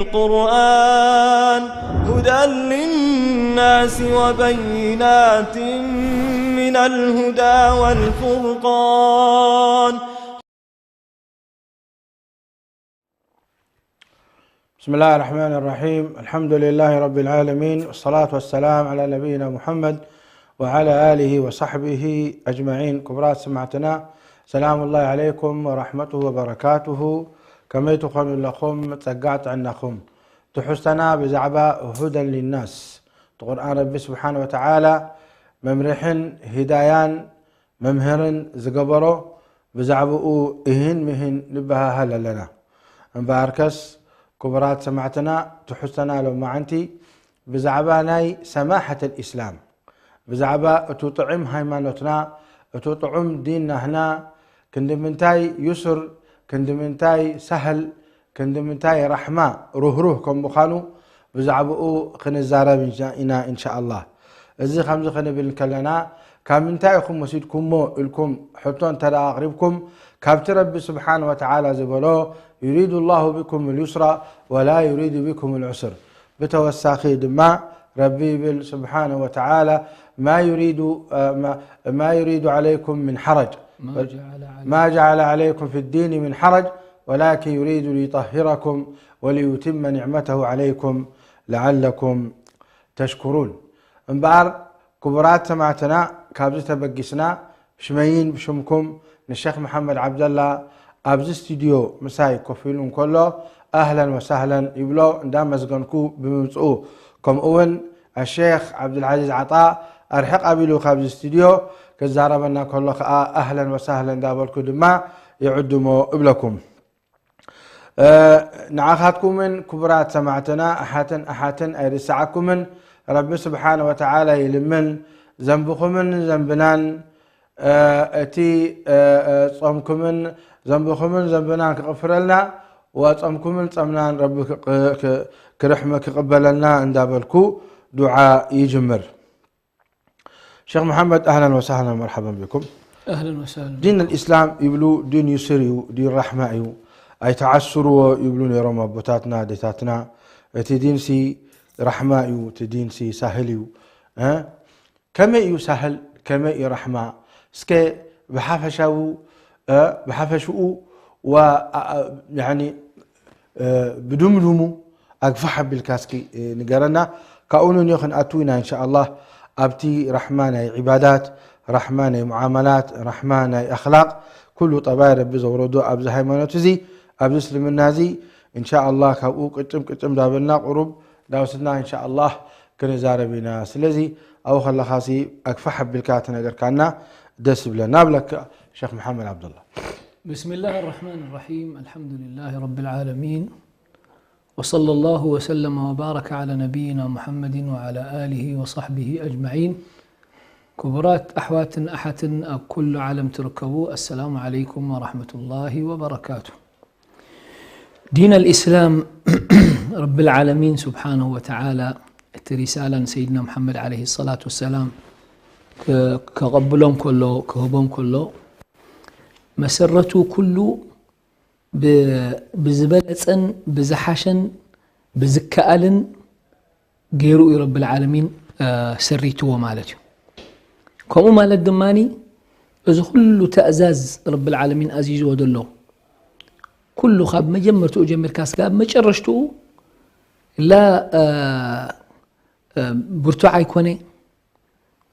القرآن هدى للناس وبينات من الهدى والفرقان. بسم الله الرحمن الرحيم. الحمد لله رب العالمين، والصلاة والسلام على نبينا محمد وعلى آله وصحبه أجمعين. ክቡራት ሰማዕትና፣ ሰላም الله عليكم ورحمته وبركاته። ከመይ ትኾኑ ኣለኹም? ጸጋ ጥዕናኹም? ትሕዝቶና ብዛዕባ هدى للناس፣ እቲ ቁርኣን ረቢ ስብሓነ ወተዓላ መምርሕን ሂዳያን መምህርን ዝገበሮ፣ ብዛዕባኡ እሂን ምሂን ንበሃሃል ኣለና። እምበኣርከስ፣ ክቡራት ሰማዕትና፣ ትሕዝቶና ሎማዓንቲ ብዛዕባ ናይ ሰማሐት الإسلام፣ ብዛዕባ እቱ ጥዑም ሃይማኖትና፣ እቱ ጥዑም ዲን ናህና፣ ክንዲ ምንታይ ዩስር፣ ክንዲ ምንታይ ሳህል፣ ክንዲ ምንታይ ራሕማ፣ ሩህሩህ ከም ምዃኑ ብዛዕባኡ ክንዛረብ ኢና፣ ኢንሻኣላህ። እዚ ከምዚ ክንብል እንከለና፣ ካብ ምንታይ ኢኹም ወሲድኩሞ ኢልኩም ሕቶ እንተ ደኣ ኣቕሪብኩም፣ ካብቲ ረቢ ስብሓነ ወተዓላ ዝበሎ፣ يريد الله بكم اليسر ولا يريد بكم العسر። ብተወሳኺ ድማ ረቢ ይብል ስብሓነ ወተዓላ፣ ما يريد، ما يريد عليكم من حرج، ما جعل عليكم ما جعل عليكم في الدين من حرج ولكن يريد ليطهركم وليتم نعمته عليكم لعلكم تشكرون። እምበኣር ክቡራት ሰማዕትና፣ ካብዚ ተበጊስና ሽመይን ብሽምኩም ንሸኽ መሓመድ ዓብደላ ኣብዚ ስቱድዮ ምሳይ ኮፍ ኢሉ እንከሎ ኣህለን ወሳህለን ይብሎ እንዳመስገንኩ ብምምፅኡ፣ ከምኡ እውን ኣሸኽ ዓብዱልዓዚዝ ዓጣ ኣርሕቕ ኣቢሉ ካብዚ ስቱድዮ ክዛረበና ከሎ ከዓ ኣህለን ወሳህለን እንዳበልኩ ድማ ይዕድሞ እብለኩም። ንዓኻትኩምን ክቡራት ሰማዕትና ኣሓትን ኣሓትን ኣይርስዓኩምን። ረቢ ስብሓነ ወተዓላ ይልምን፣ ዘንብኹምን ዘንብናን፣ እቲ ጾምኩምን ዘንብኹምን ዘንብናን ክቕፍረልና፣ ወጾምኩምን ጸምናን ረቢ ክቕበለልና እንዳበልኩ ዱዓ ይጅምር። ሸኽ መሓመድ፣ ኣህለን ወሳህለን መርሓበን ቢኩም። ኣህለን ወሳህለን። ዲን ኣልእስላም ይብሉ፣ ዲን ዩስር እዩ፣ ዲን ራሕማ እዩ፣ ኣይተዓስርዎ ይብሉ ነይሮም ኣቦታትና ኣዴታትና። እቲ ዲንሲ ራሕማ እዩ፣ እቲ ዲንሲ ሳህል እዩ። እ? ከመይ እዩ ሳህል፣ ከመይ እዩ ራሕማ? እስከ ብሓፈሻዊ፣ እ፣ ብሓፈሽኡ ወ-፣ ኣ-፣ ኣ-፣ ያኒ፣ እ፣ ብድምድሙ ኣግፋሕ ኣቢልካ እስኪ፣ እ፣ ንገረና። ካብኡ ንንዮ ክንኣቱ ኢና እንሻኣላህ ኣብቲ ራሕማ ናይ ዒባዳት፣ ራሕማ ናይ ሙዓመላት፣ ራሕማ ናይ ኣኽላቕ፣ ኩሉ ጠባይ ረቢ ዘውረዶ ኣብዚ ሃይማኖት እዚ፣ ኣብዚ እስልምና እዚ፣ እንሻኣላህ ካብኡ ቅጭም ቅጭም ዳበልና ቁሩብ ዳውስና እንሻኣላህ ክንዛረብ ኢና። ስለዚ ኣብኡ ከለኻሲ ኣግፋሕ ኣቢልካ ተነገርካና ደስ ይብለና። ኣብለካ ሸኽ መሓመድ ዓብዱላ። بسم الله الرحمن الرحيم. الحمد لله رب العالمين. وصلى الله وسلم وبارك على نبينا محمد وعلى آله وصحبه أجمعين. ክቡራት ኣሕዋትን ኣሓትን ኣብ ኩሉ ዓለም ትርከቡ፣ ኣሰላሙ ዓለይኩም ወራሕመቱላሂ ወበረካቱ። ዲን ኣልእስላም፣ ረቢ ልዓለሚን ስብሓነሁ ወተዓላ እቲ ሪሳላ ንሰይድና ሙሓመድ ዓለይሂ ሰላቱ ወሰላም ከ-፣ ከቐብሎም ከሎ፣ ክህቦም ከሎ፣ መሰረቱ ኩሉ ብ-፣ ብዝበለጸን ብዝሓሸን ብዝከኣልን ገይሩ እዩ ረቢ ልዓለሚን፣ እ፣ ሰሪትዎ ማለት እዩ። ከምኡ ማለት ድማኒ፣ እዚ ኩሉ ተእዛዝ ረቢ ልዓለሚን ኣዚዝዎ ዘሎ፣ ኩሉ ካብ መጀመርትኡ ጀሚርካ ስጋብ መጨረሽትኡ፣ ላ፣ እ፣ እ፣ ብርቱዕ ኣይኮነ፣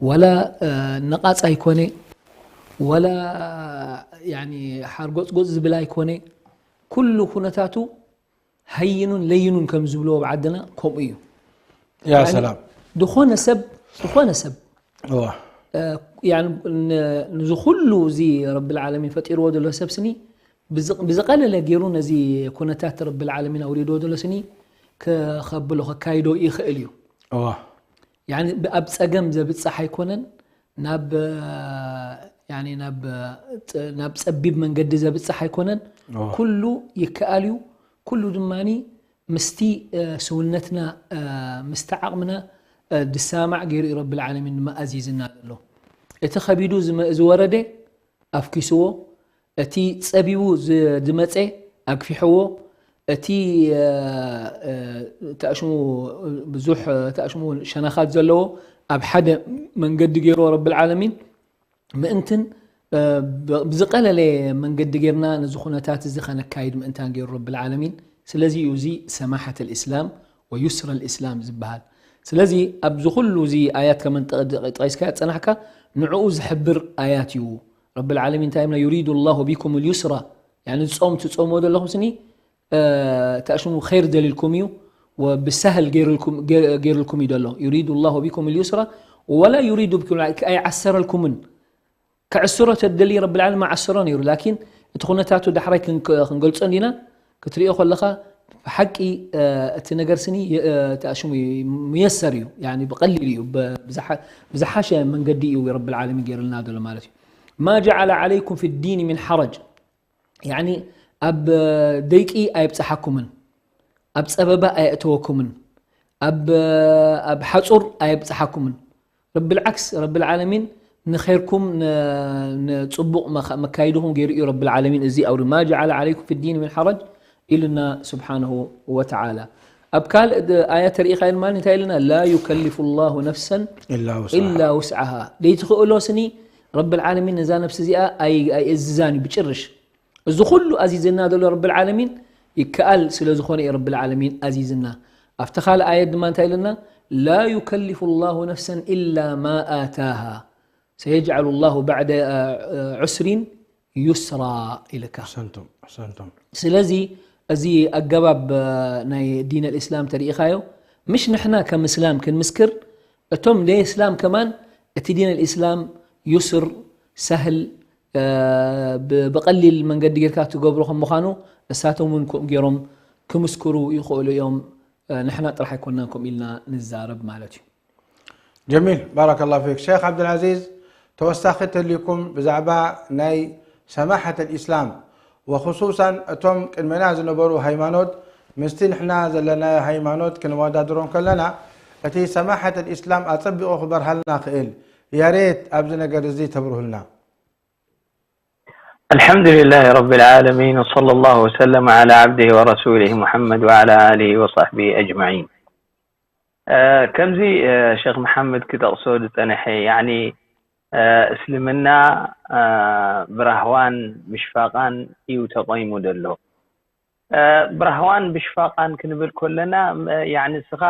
ወላ፣ እ፣ ነቓጽ ኣይኮነ፣ ወላ፣ ያኒ፣ ሓርጎጽጎጽ ዝብል ኣይኮነ። ኩሉ ኩነታቱ ሃይኑን ለይኑን ከም ዝብልዎ ኣብ ዓድና ከምኡ እዩ። ያ ሰላም። ዝኾነ ሰብ፣ ዝኾነ ሰብ፣ እዋ። እ፣ ያኒ፣ ን-፣ ንዚ ኩሉ እዚ ረቢ ልዓለሚን ፈጢርዎ ዘሎ ሰብ ስኒ፣ ብዝ-፣ ብዝቐለለ ገይሩ ነዚ ኩነታት ረቢ ልዓለሚን ኣውሪድዎ ዘሎ ስኒ ከ-፣ ከብሎ፣ ከካይዶ ይኽእል እዩ። እዋ። ያኒ፣ ብ-፣ ኣብ ጸገም ዘብጽሕ ኣይኮነን፣ ናብ፣ ያኒ፣ ናብ ጸ-፣ ናብ ጸቢብ መንገዲ ዘብጽሕ ኣይኮነን። እዋ። ኩሉ ይከኣል እዩ። ኩሉ ድማኒ ምስቲ፣ እ፣ ስውነትና፣ እ፣ ምስቲ ዓቕምና፣ እ፣ ድሰማማዕ ገይሩ እዩ ረቢ ልዓለሚን ድማ ኣዚዝና ዘሎ። እቲ ከቢዱ ዝመ-፣ ዝወረደ ኣፍኪስዎ፣ እቲ ጸቢቡ ዝ-፣ ዝመጸ ኣግፊሕዎ፣ እቲ ተኣሽሙ ብዙሕ ተኣሽሙ ሸነኻት ዘለዎ ኣብ ሓደ መንገዲ ገይርዎ ረብል ዓለሚን ምእንትን ብዝቀለለ መንገዲ ጌርና ነዚ ኩነታት እዚ ከነካይድ ምእንታን ገይሩ ረብል ዓለሚን። ስለዚ እዩ እዚ ሰማሐት ልእስላም ወዩስረ ልእስላም ዝበሃል። ስለዚ ኣብዚ ኩሉ እዚ ኣያት ከመን ጠቂስካ ያፀናሕካ ንዕኡ ዝሕብር ኣያት እዩ። ረብል ዓለሚን እንታይ ይብና? ዩሪዱ ላሁ ቢኩም ልዩስራ። ዝፆም ትፆምዎ ዘለኹም ስኒ ተእሽሙ ር ደልልኩም እዩ። ብሳህል ገይርልኩም እዩ ዘሎ። ዩሪዱ ላሁ ቢኩም ልዩስራ ወላ ዩሪዱ ቢኩም ኣይዓሰረልኩምን። ከዕስሮ ተደሊ ረብል ዓለሚን ዓስሮ ነይሩ። ላኪን እቲ ኩነታቱ ዳሕራይ ክንገልጾ እንዲና ክትሪኦ ከለኻ ብሓቂ እቲ ነገር ስኒ ተእሽሙ ምየሰር እዩ። ብቀሊል እዩ። ብዝሓሸ መንገዲ እዩ ረብል ዓለሚን ገይርልና ዘሎ ማለት እዩ። ማ ጀዓለ ዓለይኩም ፊ ዲኒ ሚን ሓረጅ። ያኒ ኣብ ደይቂ ኣየብፅሓኩምን፣ ኣብ ፀበባ ኣየእተወኩምን፣ ኣብ ኣብ ሓፁር ኣየብፅሓኩምን። ረብል ዓክስ ረብል ዓለሚን ንኸይርኩም ንፅቡቕ መካይድኹም ገይሩ እዩ ረብል ዓለሚን። እዚ ኣውሪ ማ ጀዓለ ዓለይኩም ፊ ዲን ሚን ሓረጅ ኢሉና ስብሓንሁ ወተዓላ። ኣብ ካልእ ኣያ ተሪኢኻ ድማ እንታይ ኢልና? ላ ዩከልፉ ላሁ ነፍሰን ኢላ ውስዓሃ። ደይትኽእሎ ስኒ ረብል ዓለሚን ነዛ ነፍሲ እዚኣ ኣይእዝዛን እዩ ብጭርሽ። እዚ ኩሉ ኣዚዝና ዘሎ ረብል ዓለሚን ይከኣል ስለ ዝኾነ እዩ ረብል ዓለሚን ኣዚዝና። ኣብቲ ካልእ ኣየት ድማ እንታይ ኢልና? ላ ዩከልፉ ላሁ ነፍሰን ኢላ ማ ኣታሃ ሰየጅዓሉ ላሁ ባዕደ ዑስሪን ዩስራ ኢልካ። ስለዚ እዚ ኣገባብ ናይ ዲን ኣልእስላም ተሪኢኻዮ ምሽ ንሕና ከም እስላም ክንምስክር እቶም ደይ እስላም ከማን እቲ ዲን ኣልእስላም ዩስር ሰህል ብቐሊል መንገዲ ጌርካ ትገብሮ ከም ምዃኑ እሳቶም እውን ከምኡ ገይሮም ክምስክሩ ይኽእሉ እዮም። ንሕና ጥራሕ ኣይኮናን ከምኡ ኢልና ንዛረብ ማለት እዩ። ጀሚል ባረከላ ፊክ ሸክ ዓብድልዓዚዝ። ተወሳኺ ተልይኩም ብዛዕባ ናይ ሰማሐት ልእስላም ወክሱሳን እቶም ቅድመና ዝነበሩ ሃይማኖት ምስቲ ንሕና ዘለናዮ ሃይማኖት ክንወዳድሮም ከለና እቲ ሰማሐት ልእስላም ኣጸቢቑ ክበርሃልና ክእል ያሬት ኣብዚ ነገር እዚ ተብርሁልና። الحمد لله رب العالمين وصلى الله وسلم على عبده ورسوله محمد وعلى آله وصحبه أجمعين. ከምዚ ሸክ መሓመድ ክጠቕሶ ዝፀነሐ ያኒ እስልምና ብራህዋን ብሽፋቃን እዩ ተቆይሙ ዘሎ። ብራህዋን ብሽፋቃን ክንብል ከለና ያኒ እስኻ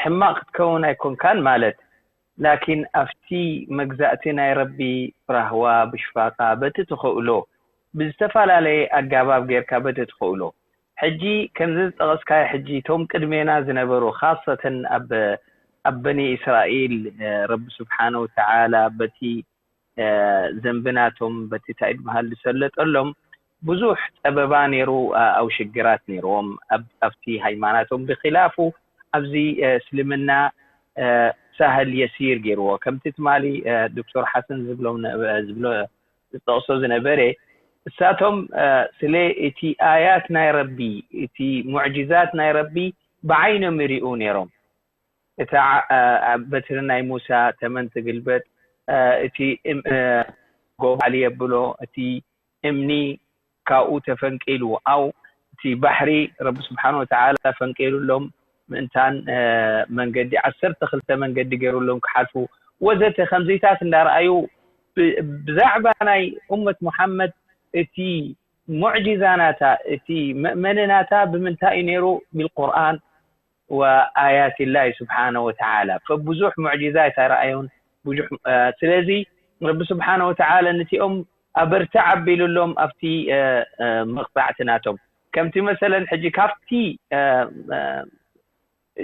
ሕማቅ ክትከውን ኣይኮንካን ማለት ላኪን ኣብቲ መግዛእቲ ናይ ረቢ ብራህዋ ብሽፋቃ በቲ ትኽእሎ ብዝተፈላለየ ኣጋባብ ጌርካ በቲ ትኽእሎ ሕጂ ከምዚ ዝጠቐስካዮ ሕጂ እቶም ቅድሜና ዝነበሩ ካሰተን ኣብ ኣብ በኒ እስራኤል ረቢ ስብሓነ ወተዓላ በቲ ዘንቢ ናቶም በቲ እንታይ ዝበሃል ዝሰለጠሎም ብዙሕ ፀበባ ነይሩ ኣው ሽግራት ነይርዎም ኣብቲ ሃይማናቶም ብኪላፉ ኣብዚ እስልምና ሳህል የሲር ገይርዎ ከምቲ ትማሊ ዶክተር ሓሰን ዝብሎም ዝብሎ ዝጠቕሶ ዝነበረ እሳቶም ስለ እቲ ኣያት ናይ ረቢ እቲ ሙዕጅዛት ናይ ረቢ ብዓይኖም ይሪኡ ነይሮም እታ በትሪ ናይ ሙሳ ተመን ትግልበጥ እቲ ጎቦ ዓሊ የብሎ እቲ እምኒ ካብኡ ተፈንቂሉ ኣው እቲ ባሕሪ ረቢ ስብሓን ወተዓላ ፈንቂሉሎም ምእንታን መንገዲ ዓሰርተ ክልተ መንገዲ ገይሩሎም ክሓልፉ ወዘተ ከምዚታት እንዳረኣዩ ብዛዕባ ናይ ኡመት ሙሓመድ እቲ ሙዕጂዛ ናታ እቲ መእመኒ ናታ ብምንታይ እዩ ነይሩ ቢልቁርኣን ወኣያትላሂ ስብሓነ ወተዓላ ፈብዙሕ ሙዕጂዛ ኣይተረኣዩን ብዙሕ ስለዚ ረቢ ስብሓነ ወተዓላ ነቲኦም ኣበርትዕ ኣቢሉሎም ኣብቲ መቕፃዕቲ ናቶም ከምቲ መሰለን ሕጂ ካብቲ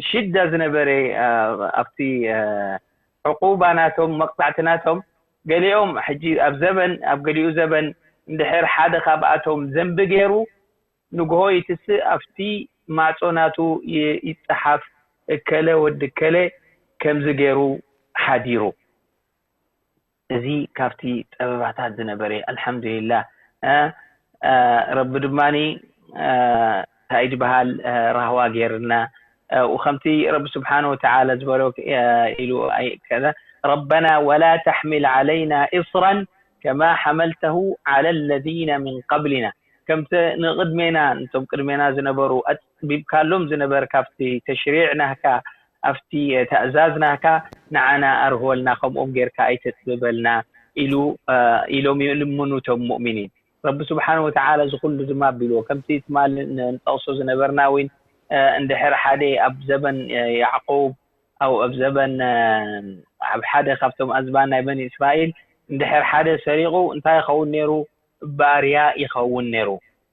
ሽዳ ዝነበረ ኣብቲ ዕቁባ ናቶም መቕፃዕቲ ናቶም ገሊኦም ሕጂ ኣብ ዘበን ኣብ ገሊኡ ዘበን እንድሕር ሓደ ካብኣቶም ዘንቢ ገይሩ ንግሆ ይትስእ ኣብቲ ማዕፆ ናቱ ይፀሓፍ እከለ ወዲ እከለ ከምዚ ገይሩ ሓዲሩ እዚ ካብቲ ፀበባታት ዝነበረ ኣልሓምዱሊላህ ረቢ ድማ እንታይ ዝበሃል ራህዋ ገይርና ከምቲ ረቢ ስብሓን ወተዓላ ዝበሎ ኢሉ ረበና ወላ ተሕሚል ዓለይና ኢስራን ከማ ሓመልተሁ ዓላ ለዚነ ምን ቀብሊና ከምቲ ንቕድሜና፣ ነቶም ቅድሜና ዝነበሩ ኣጽቢብካሎም ዝነበር ካብቲ ተሽሪዕ ናህካ፣ ኣብቲ ትእዛዝ ናህካ ንዓና ኣርህወልና፣ ከምኦም ጌርካ ኣይተጽብበልና ኢሉ፣ እ፣ ኢሎም ይልምኑ እቶም ሙእሚኒን። ረቢ ስብሓን ወተዓላ እዚ ኩሉ ድማ ኣቢልዎ። ከምቲ ትማሊ ን-፣ ንጠቕሶ ዝነበርና እውን፣ እ፣ እንድሕር ሓደ ኣብ ዘበን፣ እ፣ ያዕቁብ፣ ኣብ፣ ኣብ ዘበን፣ እ፣ ኣብ ሓደ ካብቶም ኣዝማን ናይ በኒ እስራኤል እንድሕር ሓደ ሰሪቑ እንታይ ይኸውን ነይሩ? ባርያ ይኸውን ነይሩ።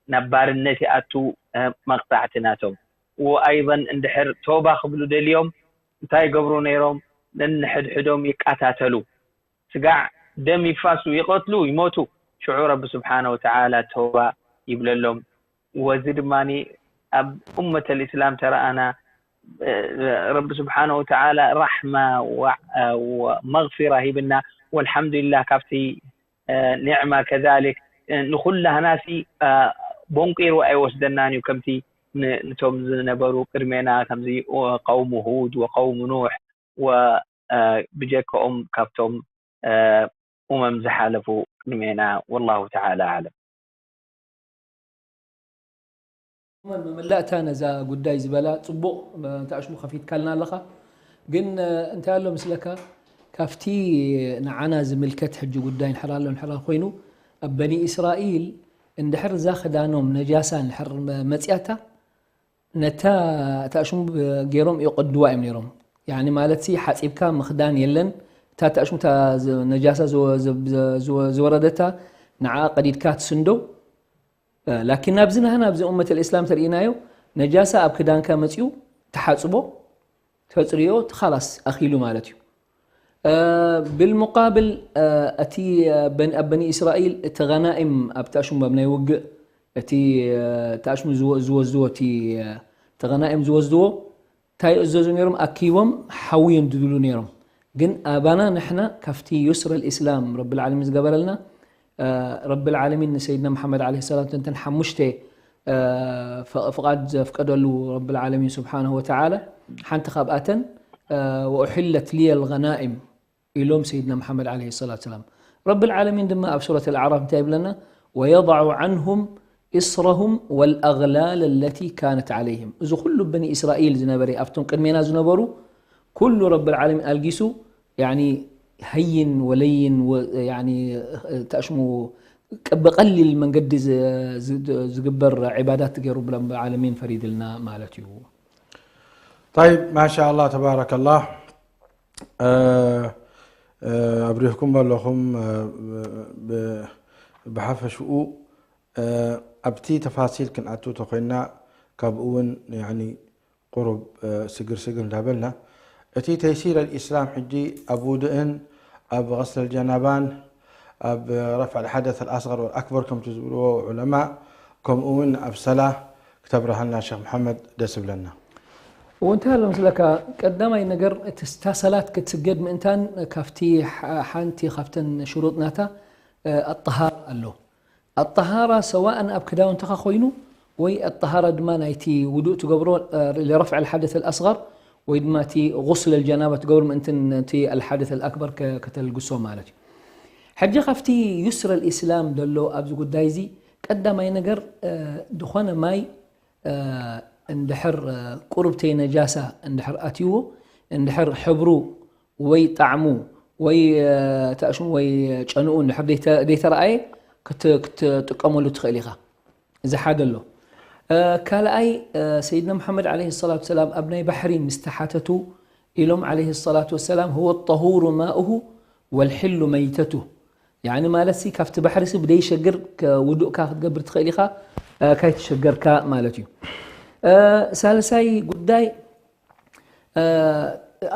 ናብ ባርነት ይኣቱ፣ እ፣ መቕጻዕቲ ናቶም። ወኣይበን እንድሕር ቶባ ክብሉ ደልዮም እንታይ ይገብሩ ነይሮም? ነንሕድሕዶም ይቃታተሉ። ስጋዕ ደም ይፋሱ፣ ይቐትሉ፣ ይሞቱ። ሽዑ ረቢ ስብሓነ ወተዓላ ተውባ ይብለሎም። ወዚ ድማ ኣብ ኡመት ልእስላም ተረኣና፣ እ፣ ረቢ ስብሓነ ወተዓላ ራሕማ ወ-፣ እ፣ ወመግፊራ ሂብና። ወልሓምዱሊላህ ካብቲ፣ እ፣ ኒዕማ ከዛሊክ፣ እ፣ ንኹላህናሲ፣ እ፣ ቦንቂሩ ኣይወስደናን እዩ። ከምቲ ን-፣ ንቶም ዝነበሩ ቅድሜና ከምዚ፣ እ፣ ቀውሙ ሁድ ወቀውሙ ኑሕ ወ-፣ እ፣ ብጀከኦም ካብቶም፣ እ፣ ኡመም ዝሓለፉ ቅድሜና። ወላሁ ተዓላ ኣዕለም። መመላእታ ነዛ ጉዳይ ዝበላ ጽቡቕ መ-፣ ተኣሽሙ ከፊትካልና ኣለኻ። ግን፣ እ፣ እንታይ ኣሎ ምስለካ፣ ካብቲ ንዓና ዝምልከት ሕጂ ጉዳይ እንሕር ኣሎ እንሕር ኮይኑ፣ ኣብ በኒ እስራኤል እንድሕር እዛ ክዳኖም ነጃሳ እንድሕር መ-፣ መጽያታ፣ ነታ ተኣሽሙ ብ-፣ ገይሮም ይቐድዋ እዮም ነይሮም። ያኒ ማለትሲ ሓጺብካ ምኽዳን የለን። እታ ተኣሽሙ እታ ዝ-፣ ነጃሳ ዝወ-፣ ዝ-፣ ዝ-፣ ዝወ-፣ ዝወረደታ ንዓ ቀዲድካ ትስንዶ። እ፣ ላኪን ናብዚ ናህና ኣብዚ ኡመት ልእስላም ተርእናዮ፣ ነጃሳ ኣብ ክዳንካ መጽዩ ተሓጽቦ፣ ተጽርዮ፣ እቲ ኻላስ ኣኺሉ ማለት እዩ። እ፣ ብልሙቃብል፣ እ፣ እቲ፣ እ፣ በን-፣ ኣብ በኒ እስራኤል እቲ ገናኢም ኣብ ተኣሽሙ ኣብ ናይ ውግእ፣ እቲ፣ እ፣ ተኣሽሙ ዝወ-፣ ዝወስድዎ፣ እቲ፣ እ፣ እቲ ገናኢም ዝወስድዎ፣ እንታይ ይእዘዙ ነይሮም? ኣኪቦም ሓዊ እዮም ዝብሉ ነይሮም። ግን ኣባና ንሕና ካብቲ ዩስር ልእስላም ረቢ ልዓለሚን ዝገበረልና፣ እ፣ ረቢ ልዓለሚን ንሰይድና መሓመድ ዓለይሂ ሰላም እተን ሓሙሽተ፣ እ፣ ፍ-፣ ፍቓድ ዘፍቀደሉ ረቢ ልዓለሚን ስብሓነሁ ወተዓላ፣ ሓንቲ ካብኣተን፣ እ፣ ወኡሒለት ሊየ ልገናኢም ኢሎም ሰይድና መሓመድ ዓለይሂ ሰላቱ ሰላም። ረቢ ልዓለሚን ድማ ኣብ ሱረት ኣልኣዕራፍ እንታይ ይብለና? ወየضዑ ዓንሁም ኢስረሁም ወልኣግላል ለቲ ካነት ዓለይህም። እዚ ኩሉ በኒ እስራኤል ዝነበረ፣ ኣብቶም ቅድሜና ዝነበሩ ኩሉ ረቢ ልዓለሚን ኣልጊሱ፣ ያኒ ሀይን ወለይን ወ-፣ ያኒ ተኣሽሙ ቀ-፣ ብቐሊል መንገዲ ዝ-፣ ዝ-፣ ዝግበር ዒባዳት ገይሩ ረቢ ልዓለሚን ፈሪድልና ማለት እዩ። طيب، ما شاء الله، تبارك الله. እ፣ እ፣ ኣብሪህኩም ኣለኹም፣ እ፣ ብ-፣ ብሓፈሽኡ፣ እ፣ ኣብቲ ተፋሲል ክንኣቱ ተኾይና፣ ካብኡ እውን፣ ያኒ፣ ቁሩብ፣ እ፣ ስግር ስግር እንዳበልና፣ እቲ ተይሲር ኣልኢስላም ሕጂ ኣብ ውዱእን ኣብ غسل الجنابة ን ኣብ ረፍዕ الحدث الأصغر والأكبر ከምቲ ዝብልዎ ዑለማ፣ ከምኡ እውን ኣብ ሰላ ክተብርሃልና ሸኽ መሓመድ ደስ ይብለና። እወ እንታይ ኣሎ ምስለካ፣ ቀዳማይ ነገር እቲ ስታ ሰላት ክትስገድ ምእንታን ካብቲ ሓ-፣ ሓንቲ ካብተን ሽሩጥ ናታ፣ እ፣ ኣጠሃራ ኣሎ። ኣጠሃራ ሰዋእን ኣብ ክዳውንትኻ ኮይኑ ወይ ኣጠሃራ ድማ ናይቲ ውዱእ ትገብሮ፣ እ፣ لرفع الحدث الأصغر ወይ ድማ እቲ غسل الجنابة ትገብሮ ምእንትን እቲ الحدث الأكبر ከ-፣ ከተልግሶ ማለት እዩ። ሕጂ ካብቲ ዩስር ኣልኢስላም ዘሎ ኣብዚ ጉዳይ እዚ ቀዳማይ ነገር፣ እ፣ ዝኾነ ማይ፣ እ፣ እንድሕር፣ እ፣ ቁሩብተይ ነጃሳ እንድሕር ኣትይዎ፣ እንድሕር ሕብሩ ወይ ጣዕሙ ወይ፣ እ፣ ተኣሽሙ ወይ ጨንኡ እንድሕር ደይተ-፣ ደይተረኣየ ክት-፣ ክትጥቀመሉ ትኽእል ኢኻ። እዚ ሓደ ኣሎ። እ፣ ካልኣይ፣ እ፣ ሰይድና መሓመድ ዓለይሂ ሰላቱ ወሰላም ኣብ ናይ ባሕሪ ምስ ተሓተቱ ኢሎም ዓለይሂ ሰላቱ ወሰላም፣ هو الطهور ماؤه والحل ميتته። ያኒ ማለት ሲ ካብቲ ባሕሪ ሲ ብደይ ሸግር ከ-፣ ውዱእካ ክትገብር ትኽእል ኢኻ፣ እ፣ ካይተሸገርካ ማለት እዩ። እ፣ ሳልሳይ ጉዳይ፣ እ፣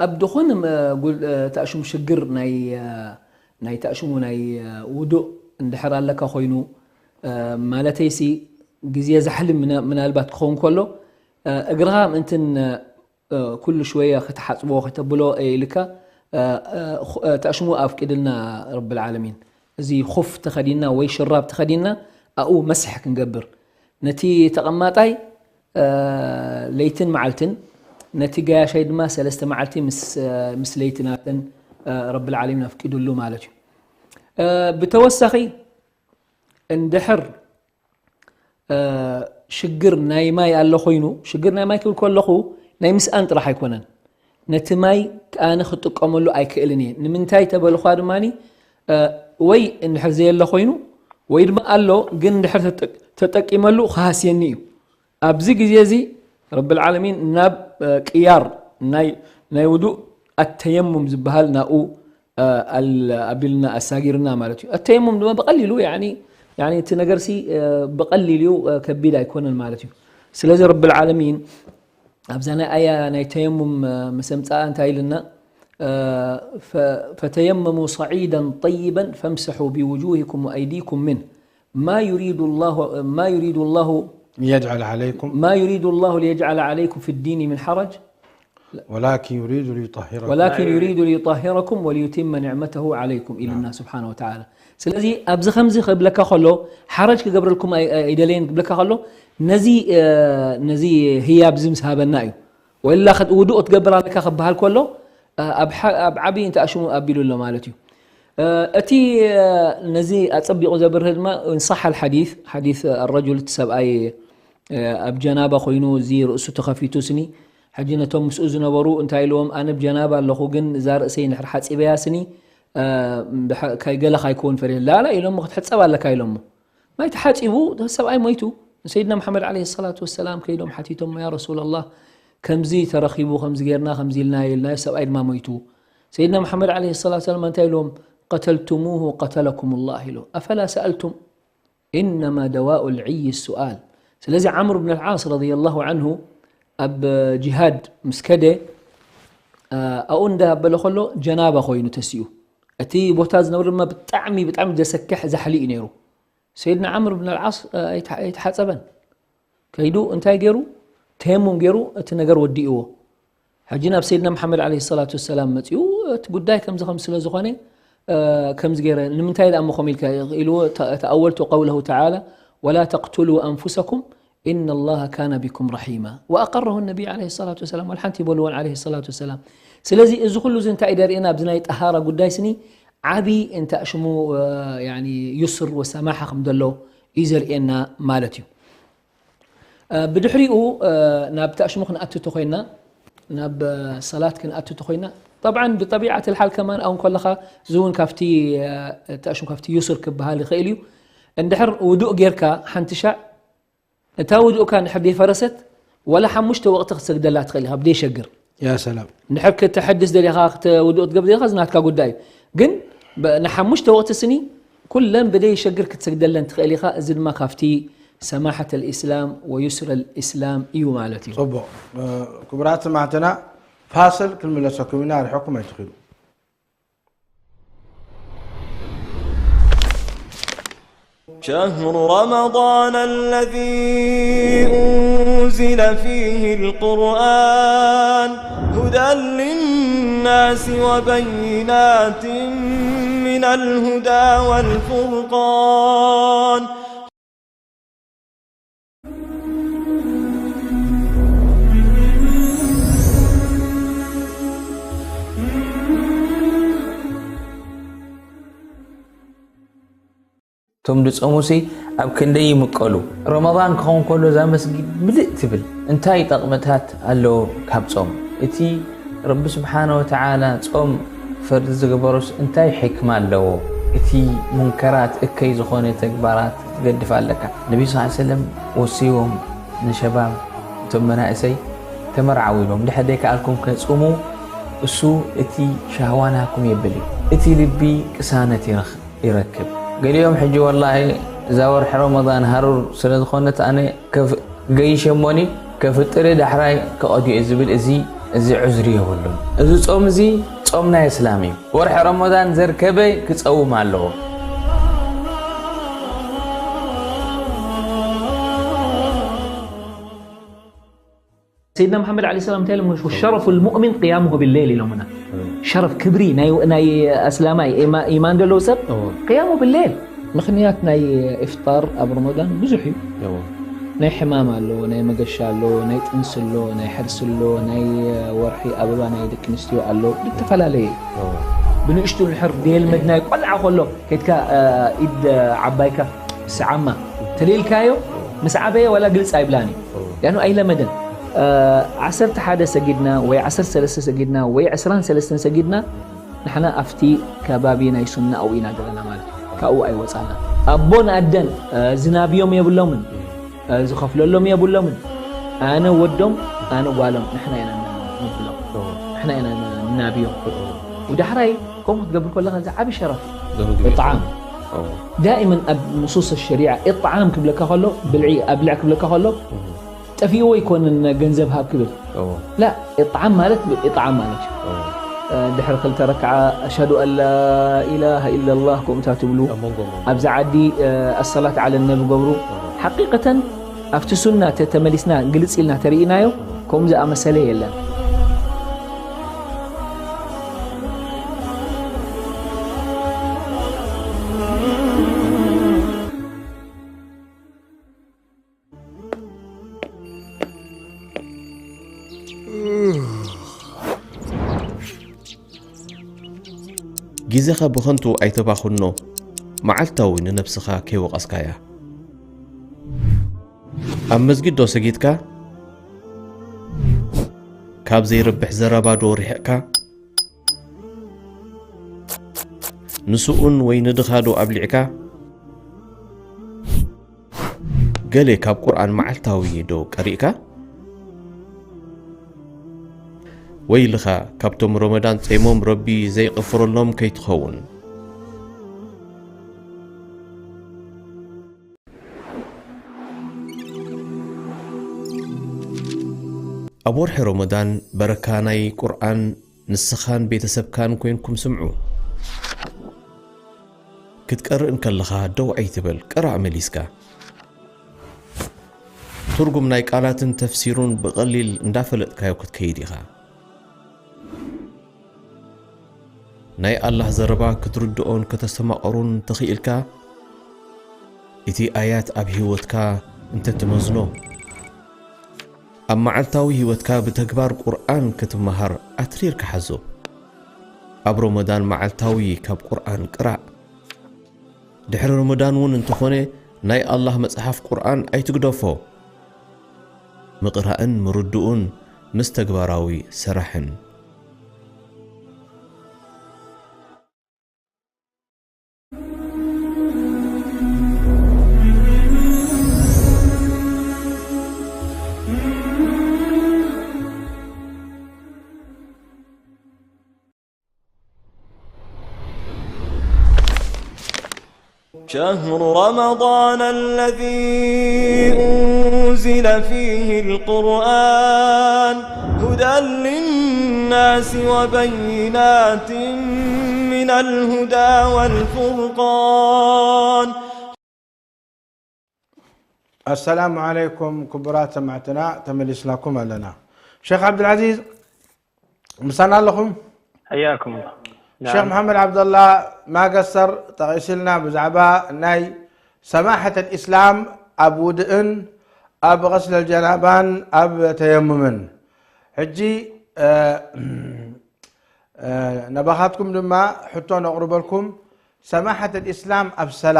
ኣብ ዝኾነ መ-፣ ጉል-፣ እ፣ ተኣሽሙ ሽግር ናይ፣ እ፣ ናይ ተኣሽሙ ናይ፣ እ፣ ውዱእ እንድሕር ኣለካ ኮይኑ፣ እ፣ ማለተይሲ ግዜ ዛሕሊ ምና-፣ ምናልባት ክኸውን ከሎ፣ እ፣ እግርኻ ምእንትን፣ እ፣ እ፣ ኩሉ ሽወያ ከተሓጽቦ ከተብሎ ኢልካ፣ እ፣ እ፣ ኹ-፣ እ፣ ተኣሽሙ ኣፍቂድልና ረብል ዓለሚን። እዚ ኹፍ ተኸዲና ወይ ሽራብ ተኸዲና ኣብኡ መስሕ ክንገብር። ነቲ ተቐማጣይ፣ እ፣ ለይትን መዓልትን፣ ነቲ ገያሻይ ድማ ሰለስተ መዓልቲ ምስ፣ እ፣ ምስ ለይቲ ናተን፣ እ፣ ረብል ዓለሚን ኣፍቂዱሉ ማለት እዩ። እ፣ ብተወሳኺ እንድሕር ሽግር ናይ ማይ ኣሎ ኮይኑ፣ ሽግር ናይ ማይ ክብል ከለኹ ናይ ምስኣን ጥራሕ ኣይኮነን። ነቲ ማይ ኣነ ክጥቀመሉ ኣይክእልን እየ። ንምንታይ ተበልኳ ድማኒ፣ እ፣ ወይ እንድሕር ዘየለ ኮይኑ፣ ወይ ድማ ኣሎ ግን እንድሕር ተጠ-፣ ተጠቂመሉ ክሃስየኒ እዩ። ኣብዚ ግዜ እዚ ረብል ዓለሚን ናብ፣ እ፣ ቅያር ናይ፣ ናይ ውዱእ ኣተየሙም ዝበሃል ናብኡ፣ እ፣ ኣል-፣ ኣቢልና ኣሳጊርና ማለት እዩ። ኣተየሙም ድማ ብቐሊሉ ያኒ፣ ያኒ እቲ ነገርሲ፣ እ፣ ብቐሊል እዩ፣ እ፣ ከቢድ ኣይኮነን ማለት እዩ። ስለዚ ረብል ዓለሚን ኣብዛ ናይ ኣያ ናይ ተየሙም፣ እ፣ ምስ ኣምጽኣ እንታይ ኢልና? እ፣ ፈ-፣ ፈተየመሙ ሰዒደን ጠይበን ፈምሰሑ ቢውጁሂኩም ወኣይዲኩም ሚን ማ ዩሪዱ ላሁ፣ ማ ዩሪዱ ላሁ يجعل عليكم ما يريد الله ليجعل عليكم في الدين من حرج ولكن يريد ليطهركم ولكن يريد ليطهركم وليتم نعمته عليكم ኢልና ስብሓነ ወተዓላ። ስለዚ ኣብዚ ከምዚ ክብለካ ከሎ ሓረጅ ክገብረልኩም ኣይ-፣ ኣይ-፣ ኣይደለየን ክብለካ ከሎ ነዚ፣ እ፣ ነዚ ህያብ እዚ ምስ ሃበና እዩ። ወላ ከ-፣ ውዱእ ክትገብር ኣለካ ክበሃል ከሎ፣ እ፣ ኣብ ሓ-፣ ኣብ ዓብዪ እንተ ኣሽሙ ኣቢሉ ኣሎ ማለት እዩ። እ፣ እቲ፣ እ፣ ነዚ ኣጸቢቑ ዘብርህ ድማ እንሳሕ ኣልሓዲስ፣ ሓዲስ ኣረጁል እቲ ሰብኣይ፣ እ፣ ኣብ ጀናባ ኮይኑ እዚ ርእሱ ተኸፊቱ ስኒ፣ ሕጂ ነቶም ምስኡ ዝነበሩ እንታይ ኢልዎም፣ ኣነ ብጀናባ ኣለኹ ግን እዛ ርእሰይ እንድሕር ሓጺበያ ስኒ፣ እ፣ እንድሕ-፣ ካይ-፣ ገለ ካይከውን ፈሪህ ላላ ኢሎሞ ክትሕጸብ ኣለካ ኢሎሞ። ማይ ተሓጺቡ ሰብኣይ ሞይቱ። ንሰይድና መሓመድ ዓለይሂ ሰላቱ ወሰላም ከይዶም ሓቲቶሞ፣ ያ ረሱለላህ፣ ከምዚ ተረኺቡ፣ ከምዚ ጌርና፣ ከምዚ ኢልና ኢልናዮ፣ ሰብኣይ ድማ ሞይቱ። ሰይድና መሓመድ ዓለይሂ ሰላቱ ወሰላም እንታይ ኢልዎም? ቀተልቱሙሁ ቀተለኩም ላህ ኢሉ። ኣፈላ ሰኣልቱም? ኢነማ ደዋኡ ልዕይ ሱኣል። ስለዚ ዓምር ብን ልዓስ ረዲየላሁ ዓንሁ ኣብ ጂሃድ ምስ ከደ፣ እ፣ ኣብኡ እንዳ በለ ከሎ ጀናባ ኮይኑ ተሲኡ። እቲ ቦታ ዝነብር ድማ ብጣዕሚ፣ ብጣዕሚ ዘሰክሕ ዛሕሊ እዩ ነይሩ። ሰይድና ዓምር ብን ኣልዓስ፣ እ፣ ኣይተ-፣ ኣይተሓጸበን። ከይዱ እንታይ ገይሩ? ተየሙም ገይሩ እቲ ነገር ወዲእዎ። ሕጂ ናብ ሰይድና መሓመድ ዓለይሂ ሰላቱ ወሰላም መጺኡ፣ እቲ ጉዳይ ከምዚ ከም ስለ ዝኾነ፣ እ፣ ከምዚ ገይረ፣ ንምንታይ ደኣ እሞ ከምኡ ኢልካ? ኢልዎ፣ ተ-፣ ተኣወልቱ ቀውለሁ ተዓላ፣ "ወላ ተቅቱሉ ኣንፉሰኩም ኢነ ላሃ ካነ ቢኩም ረሒማ." ወኣቀረሁ ነቢይ ዓለይሂ ሰላቱ ወሰላም፣ ወላ ሓንቲ ይበልዎን ዓለይሂ ሰላቱ ወሰላም። ስለዚ እዚ ኩሉ እዚ እንታይ እዩ ዘርእየና? ኣብዚ ናይ ጠሃራ ጉዳይ ስኒ ዓቢ እንታይ ሽሙ፣ እ፣ ያኒ ዩስር ወሰማሓ ከም ዘሎ እዩ ዘርእየና ማለት እዩ። እ፣ ብድሕሪኡ፣ እ፣ ናብ ተእሽሙ ክንኣቱ ተኾይና፣ ናብ፣ እ፣ ሰላት ክንኣቱ ተኾይና፣ ጠብዓን ብጠቢዓት ልሓል ከማን ኣውን ከለኻ እዚ እውን ካብቲ፣ እ፣ ተእሽሙ ካብቲ ዩስር ክበሃል ይኽእል እዩ። እንድሕር ውዱእ ጌርካ ሓንቲ ሻዕ እታ ውዱእካ እንድሕር ደይፈረሰት፣ ወላ ሓሙሽተ ወቕቲ ክትሰግደላ ትኽእል ኢኻ ብደይሸግር። يا سلام እንድሕር ክተሐድስ ደሊኻ፣ ክተ-፣ ውዱእ ክትገብር ደሊኻ፣ እዚ ናትካ ጉዳይ እዩ። ግን በ-፣ ንሓሙሽተ ወቕቲ ስኒ ኩለን ብደይ ሸግር ክትሰግደለን ትኽእል ኢኻ። እዚ ድማ ካብቲ ሰማሐት ልእስላም ወዩስረ ልእስላም እዩ ማለት እዩ። ፅቡቕ። እ፣ ክቡራት ሰማዕትና፣ ፋስል ክንምለሰኩም ኢና፣ ርሕኩም ኣይትኽዱ። شهر رمضان الذي أنزل فيه القرآن هدى للناس وبينات من الهدى والفرقان. እቶም ድጾሙሲ ኣብ ክንደይ ይምቀሉ። ረመዳን ክኸውን ከሎ እዛ መስጊድ ምልእ ትብል። እንታይ ጠቕምታት ኣለዎ ካብ ጾም? እቲ ረቢ ስብሓነ ወተዓላ ጾም ፈርዲ ዝገበሮስ እንታይ ሕክማ ኣለዎ? እቲ ሙንከራት እከይ ዝኾነ ተግባራት ትገድፍ ኣለካ። ነቢ ስ ሰለም ወሲዎም ንሸባብ እቶም መናእሰይ ተመርዓው ኢሎም ድሕር ደይከኣልኩም ከጽሙ እሱ እቲ ሻህዋ ናኩም የብል እዩ። እቲ ልቢ ቅሳነት ይረኽ-፣ ይረክብ። ገሊኦም ሕጂ ወላሂ እዛ ወርሒ ረመዳን ሃሩር ስለ ዝኾነት ኣነ ከፍ-፣ ገይሸሞኒ ከፍጥሪ ዳሕራይ ከቐድዮ ዝብል እዚ፣ እዚ ዑዝሪ የብሉን። እዚ ጾም እዚ ጾም ናይ እስላም እዩ። ወርሒ ረመዳን ዘርከበ ክጸውም ኣለዎ። ሰይድና መሓመድ ዓለይሂ ሰላም እንታይ ኢሎም? ሸረፉ ልሙእሚን ቅያሙሁ ቢለይል ኢሎምና። ሸረፍ ክብሪ ናይ፣ ናይ ኣስላማይ ኢማ-፣ ኢማን ዘለዎ ሰብ እዎ። ቅያሙ ቢለይል። ምኽንያት ናይ ኢፍጣር ኣብ ረመዳን ብዙሕ እዩ። እዎ። ናይ ሕማም ኣሎ፣ ናይ መገሻ ኣሎ፣ ናይ ጥንሲ ኣሎ፣ ናይ ሕርሲ ኣሎ፣ ናይ ወርሒ ኣበባ ናይ ደቂ ኣንስትዮ ኣሎ፣ ዝተፈላለየ እዩ። እዎ። ብንእሽቱ እንድሕር ደየልመድናዮ ቆልዓ ከሎ ከይድካ፣ እ፣ ኢድ ዓባይካ ስዓማ ተደልካዮ ምስ ዓበየ ዋላ ግልጽ ኣይብላን እዩ። ሊኣኑ ኣይለመደን። እ፣ ዓሰርተ ሓደ ሰጊድና ወይ ዓሰርተ ሰለስተ ሰጊድና ወይ ዕስራን ሰለስተን ሰጊድና፣ ንሕና ኣብቲ ከባቢ ናይ ሱና ኣብኡ ኢና ዘለና ማለት እዩ። ካብኡ ኣይወጻና። ኣቦን ኣደን፣ እ፣ ዝናብዮም የብሎምን፣ እ፣ ዝኸፍለሎም የብሎምን። ኣነ ወዶም፣ ኣነ ጓሎም፣ ንሕና ኢና ንብሎም። ንሕና ኢና ንናብዮም። ወዳሕራይ ከምኡ ክትገብር ከለኻ ዝዓቢ ሸረፍ እዩ። ዘምግብ እዩ። እጥዓም። ኦ። ዳኢመን ኣብ ንሱስ ሸሪዓ እጥዓም ክብለካ ከሎ ብልዒ ኣብልዕ ክብለካ ከሎ እህ። ጠፊእዎ ኣይኮነን ገንዘብ ሃብ ክብል። ኦ። ላ እጥዓም ማለት እጥዓም ማለት እዩ። ኦ። እ፣ ድሕሪ ክልተ ረክዓ ኣሽሃዱ ኣን ላ ኢላሃ ኢላላህ ከምኡታት ትብሉ ኣብ መንጎ መንጎ። ኣብዚ ዓዲ እ፣ ኣሰላት ዓለ ነቢ ገብሩ ኦ። ሓቂቀተን ኣብቲ ሱና ተ-፣ ተመሊስና ግልጽ ኢልና ተርእናዮ ከምኡ ዝኣመሰለ የለን። ግዜኻ ብኸንቱ ኣይተባኽኖ፣ መዓልታዊ ንነብስኻ ከይወቐስካያ። ኣብ መስጊድ ዶ ሰጊድካ? ካብ ዘይረብሕ ዘረባ ዶ ርሒቕካ? ንስኡን ወይ ንድኻ ዶ ኣብሊዕካ? ገሌ ካብ ቁርኣን መዓልታዊ ዶ ቀሪእካ? ወይልኻ፣ ካብቶም ረመዳን ጸይሞም ረቢ ዘይቕፍረሎም ከይትኸውን። ኣብ ወርሒ ረመዳን በረካ ናይ ቁርኣን ንስኻን ቤተሰብካን ኮይንኩም ስምዑ። ክትቀርእ እንከለኻ ደው ኣይትበል፣ ቅራእ መሊስካ። ትርጉም ናይ ቃላትን ተፍሲሩን ብቐሊል እንዳፈለጥካዮ ክትከይድ ኢኻ። ናይ ኣላህ ዘረባ ክትርድኦን ከተስተማቕሮን እንተኽኢልካ፣ እቲ ኣያት ኣብ ህይወትካ እንተትመዝኖ፣ ኣብ መዓልታዊ ህይወትካ ብተግባር ቁርኣን ክትመሃር ኣትሪርካ ሓዞ። ኣብ ረመዳን መዓልታዊ ካብ ቁርኣን ቅራእ። ድሕሪ ረመዳን እውን እንተኾነ ናይ ኣላህ መጽሓፍ ቁርኣን ኣይትግደፎ። ምቕራእን ምርድኡን ምስ ተግባራዊ ስራሕን። شهر رمضان الذي أنزل فيه القرآن هدى للناس وبينات من الهدى والفرقان. السلام عليكم كبرات سمعتنا، تملسناكم لنا. شيخ عبد العزيز، ምሳና ኣለኹም? حياكم الله. ሸኽ نعم. መሓመድ ዓብደላ ማገሰር ጠቒስልና ብዛዕባ ናይ ሰማሐት ኣልእስላም ኣብ ውድእን ኣብ ቐስል ኣልጀናባን ኣብ ተየሙምን። ሕጂ፣ እ፣ እ፣ ናባኻትኩም ድማ ሕቶ ነቕርበልኩም። ሰማሐት ኣልእስላም ኣብ ሰላ፣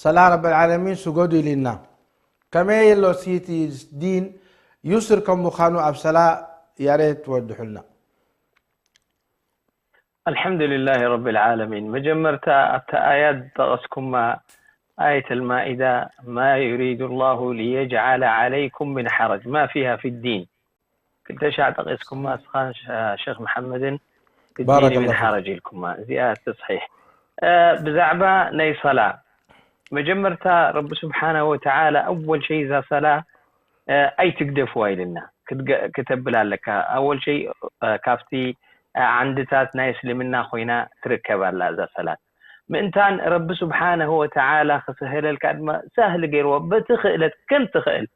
ሰላ ረብ ኣልዓለሚን ስገዱ ኢልና። ከመይ ኣሎ እስኪ እቲ ዲን ዩስር ከም ምዃኑ ኣብ ሰላ ያሬት ትወድሑልና። الحمد لله رب العالمين. መጀመርታ ኣብታ ኣያት ዝጠቐስኩማ ኣየት ኣልማኢዳ ما يريد الله ليجعل عليكم من حرج ما فيها في الدين ክልተ ሻዕ ጠቒስኩማ እስኻን ሸ-፣ ሸኽ መሓመድን في الدين ባረከላሁ من ፊክ። حرج ኢልኩማ። እዚኣ ተስሒሕ። እ፣ ብዛዕባ ናይ ሰላ መጀመርታ ረቢ ስብሓናሁ ወተዓላ ኣወል ሸይ እዛ ሰላ እ፣ ኣይትግደፍዋ ኢልና ክትገ-፣ ክተብል ኣለካ። ኣወል ሸይ፣ እ፣ ካብቲ፣ እ፣ ዓንድታት ናይ እስልምና ኮይና ትርከብ ኣላ እዛ ሰላት። ምእንታን ረቢ ስብሓነሁ ወተዓላ ክስህለልካ ድማ ሳህሊ ገይርዎ በቲ ክእለት ከም ትኽእል።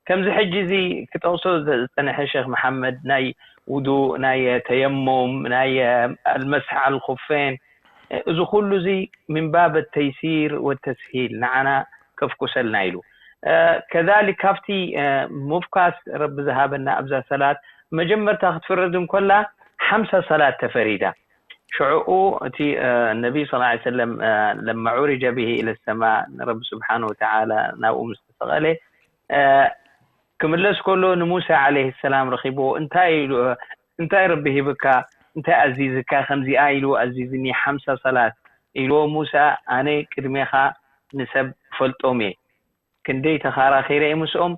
ከምዚ ሕጂ እዚ ክጠቕሶ ዝጸንሐ ሸኽ መሓመድ ናይ ውዱእ፣ ናይ ተየሙም፣ ናይ፣ እ፣ ኣልመስሕ ኣልኹፌን፣ እዚ ኩሉ እዚ ምን ባብ ተይሲር ወተስሂል ንዓና ከፍኩሰልና ኢሉ። እ፣ ከዛሊክ ካብቲ፣ እ፣ ምፍካስ ረቢ ዝሃበና ኣብዛ ሰላት መጀመርታ ክትፍረድ እንኮላ ሓምሳ ሰላት ተፈሪዳ። ሽዑኡ እቲ ነቢይ صلى الله عليه وسلم لما عرج به إلى السماء ንረቢ ስብሓን ወተዓላ ናብኡ ምስ ተሰቐለ ክምለስ ከሎ ንሙሳ ዓለይሂ ሰላም ረኺብዎ እንታይ ኢሉ እንታይ ረቢ ሂብካ እንታይ ኣዚዝካ ከምዚኣ ኢሉ ኣዚዝኒ ሓምሳ ሰላት ኢልዎ ሙሳ ኣነ ቅድሜኻ ንሰብ ፈልጦም እየ ክንደይ ተኻራኺረ እየ ምስኦም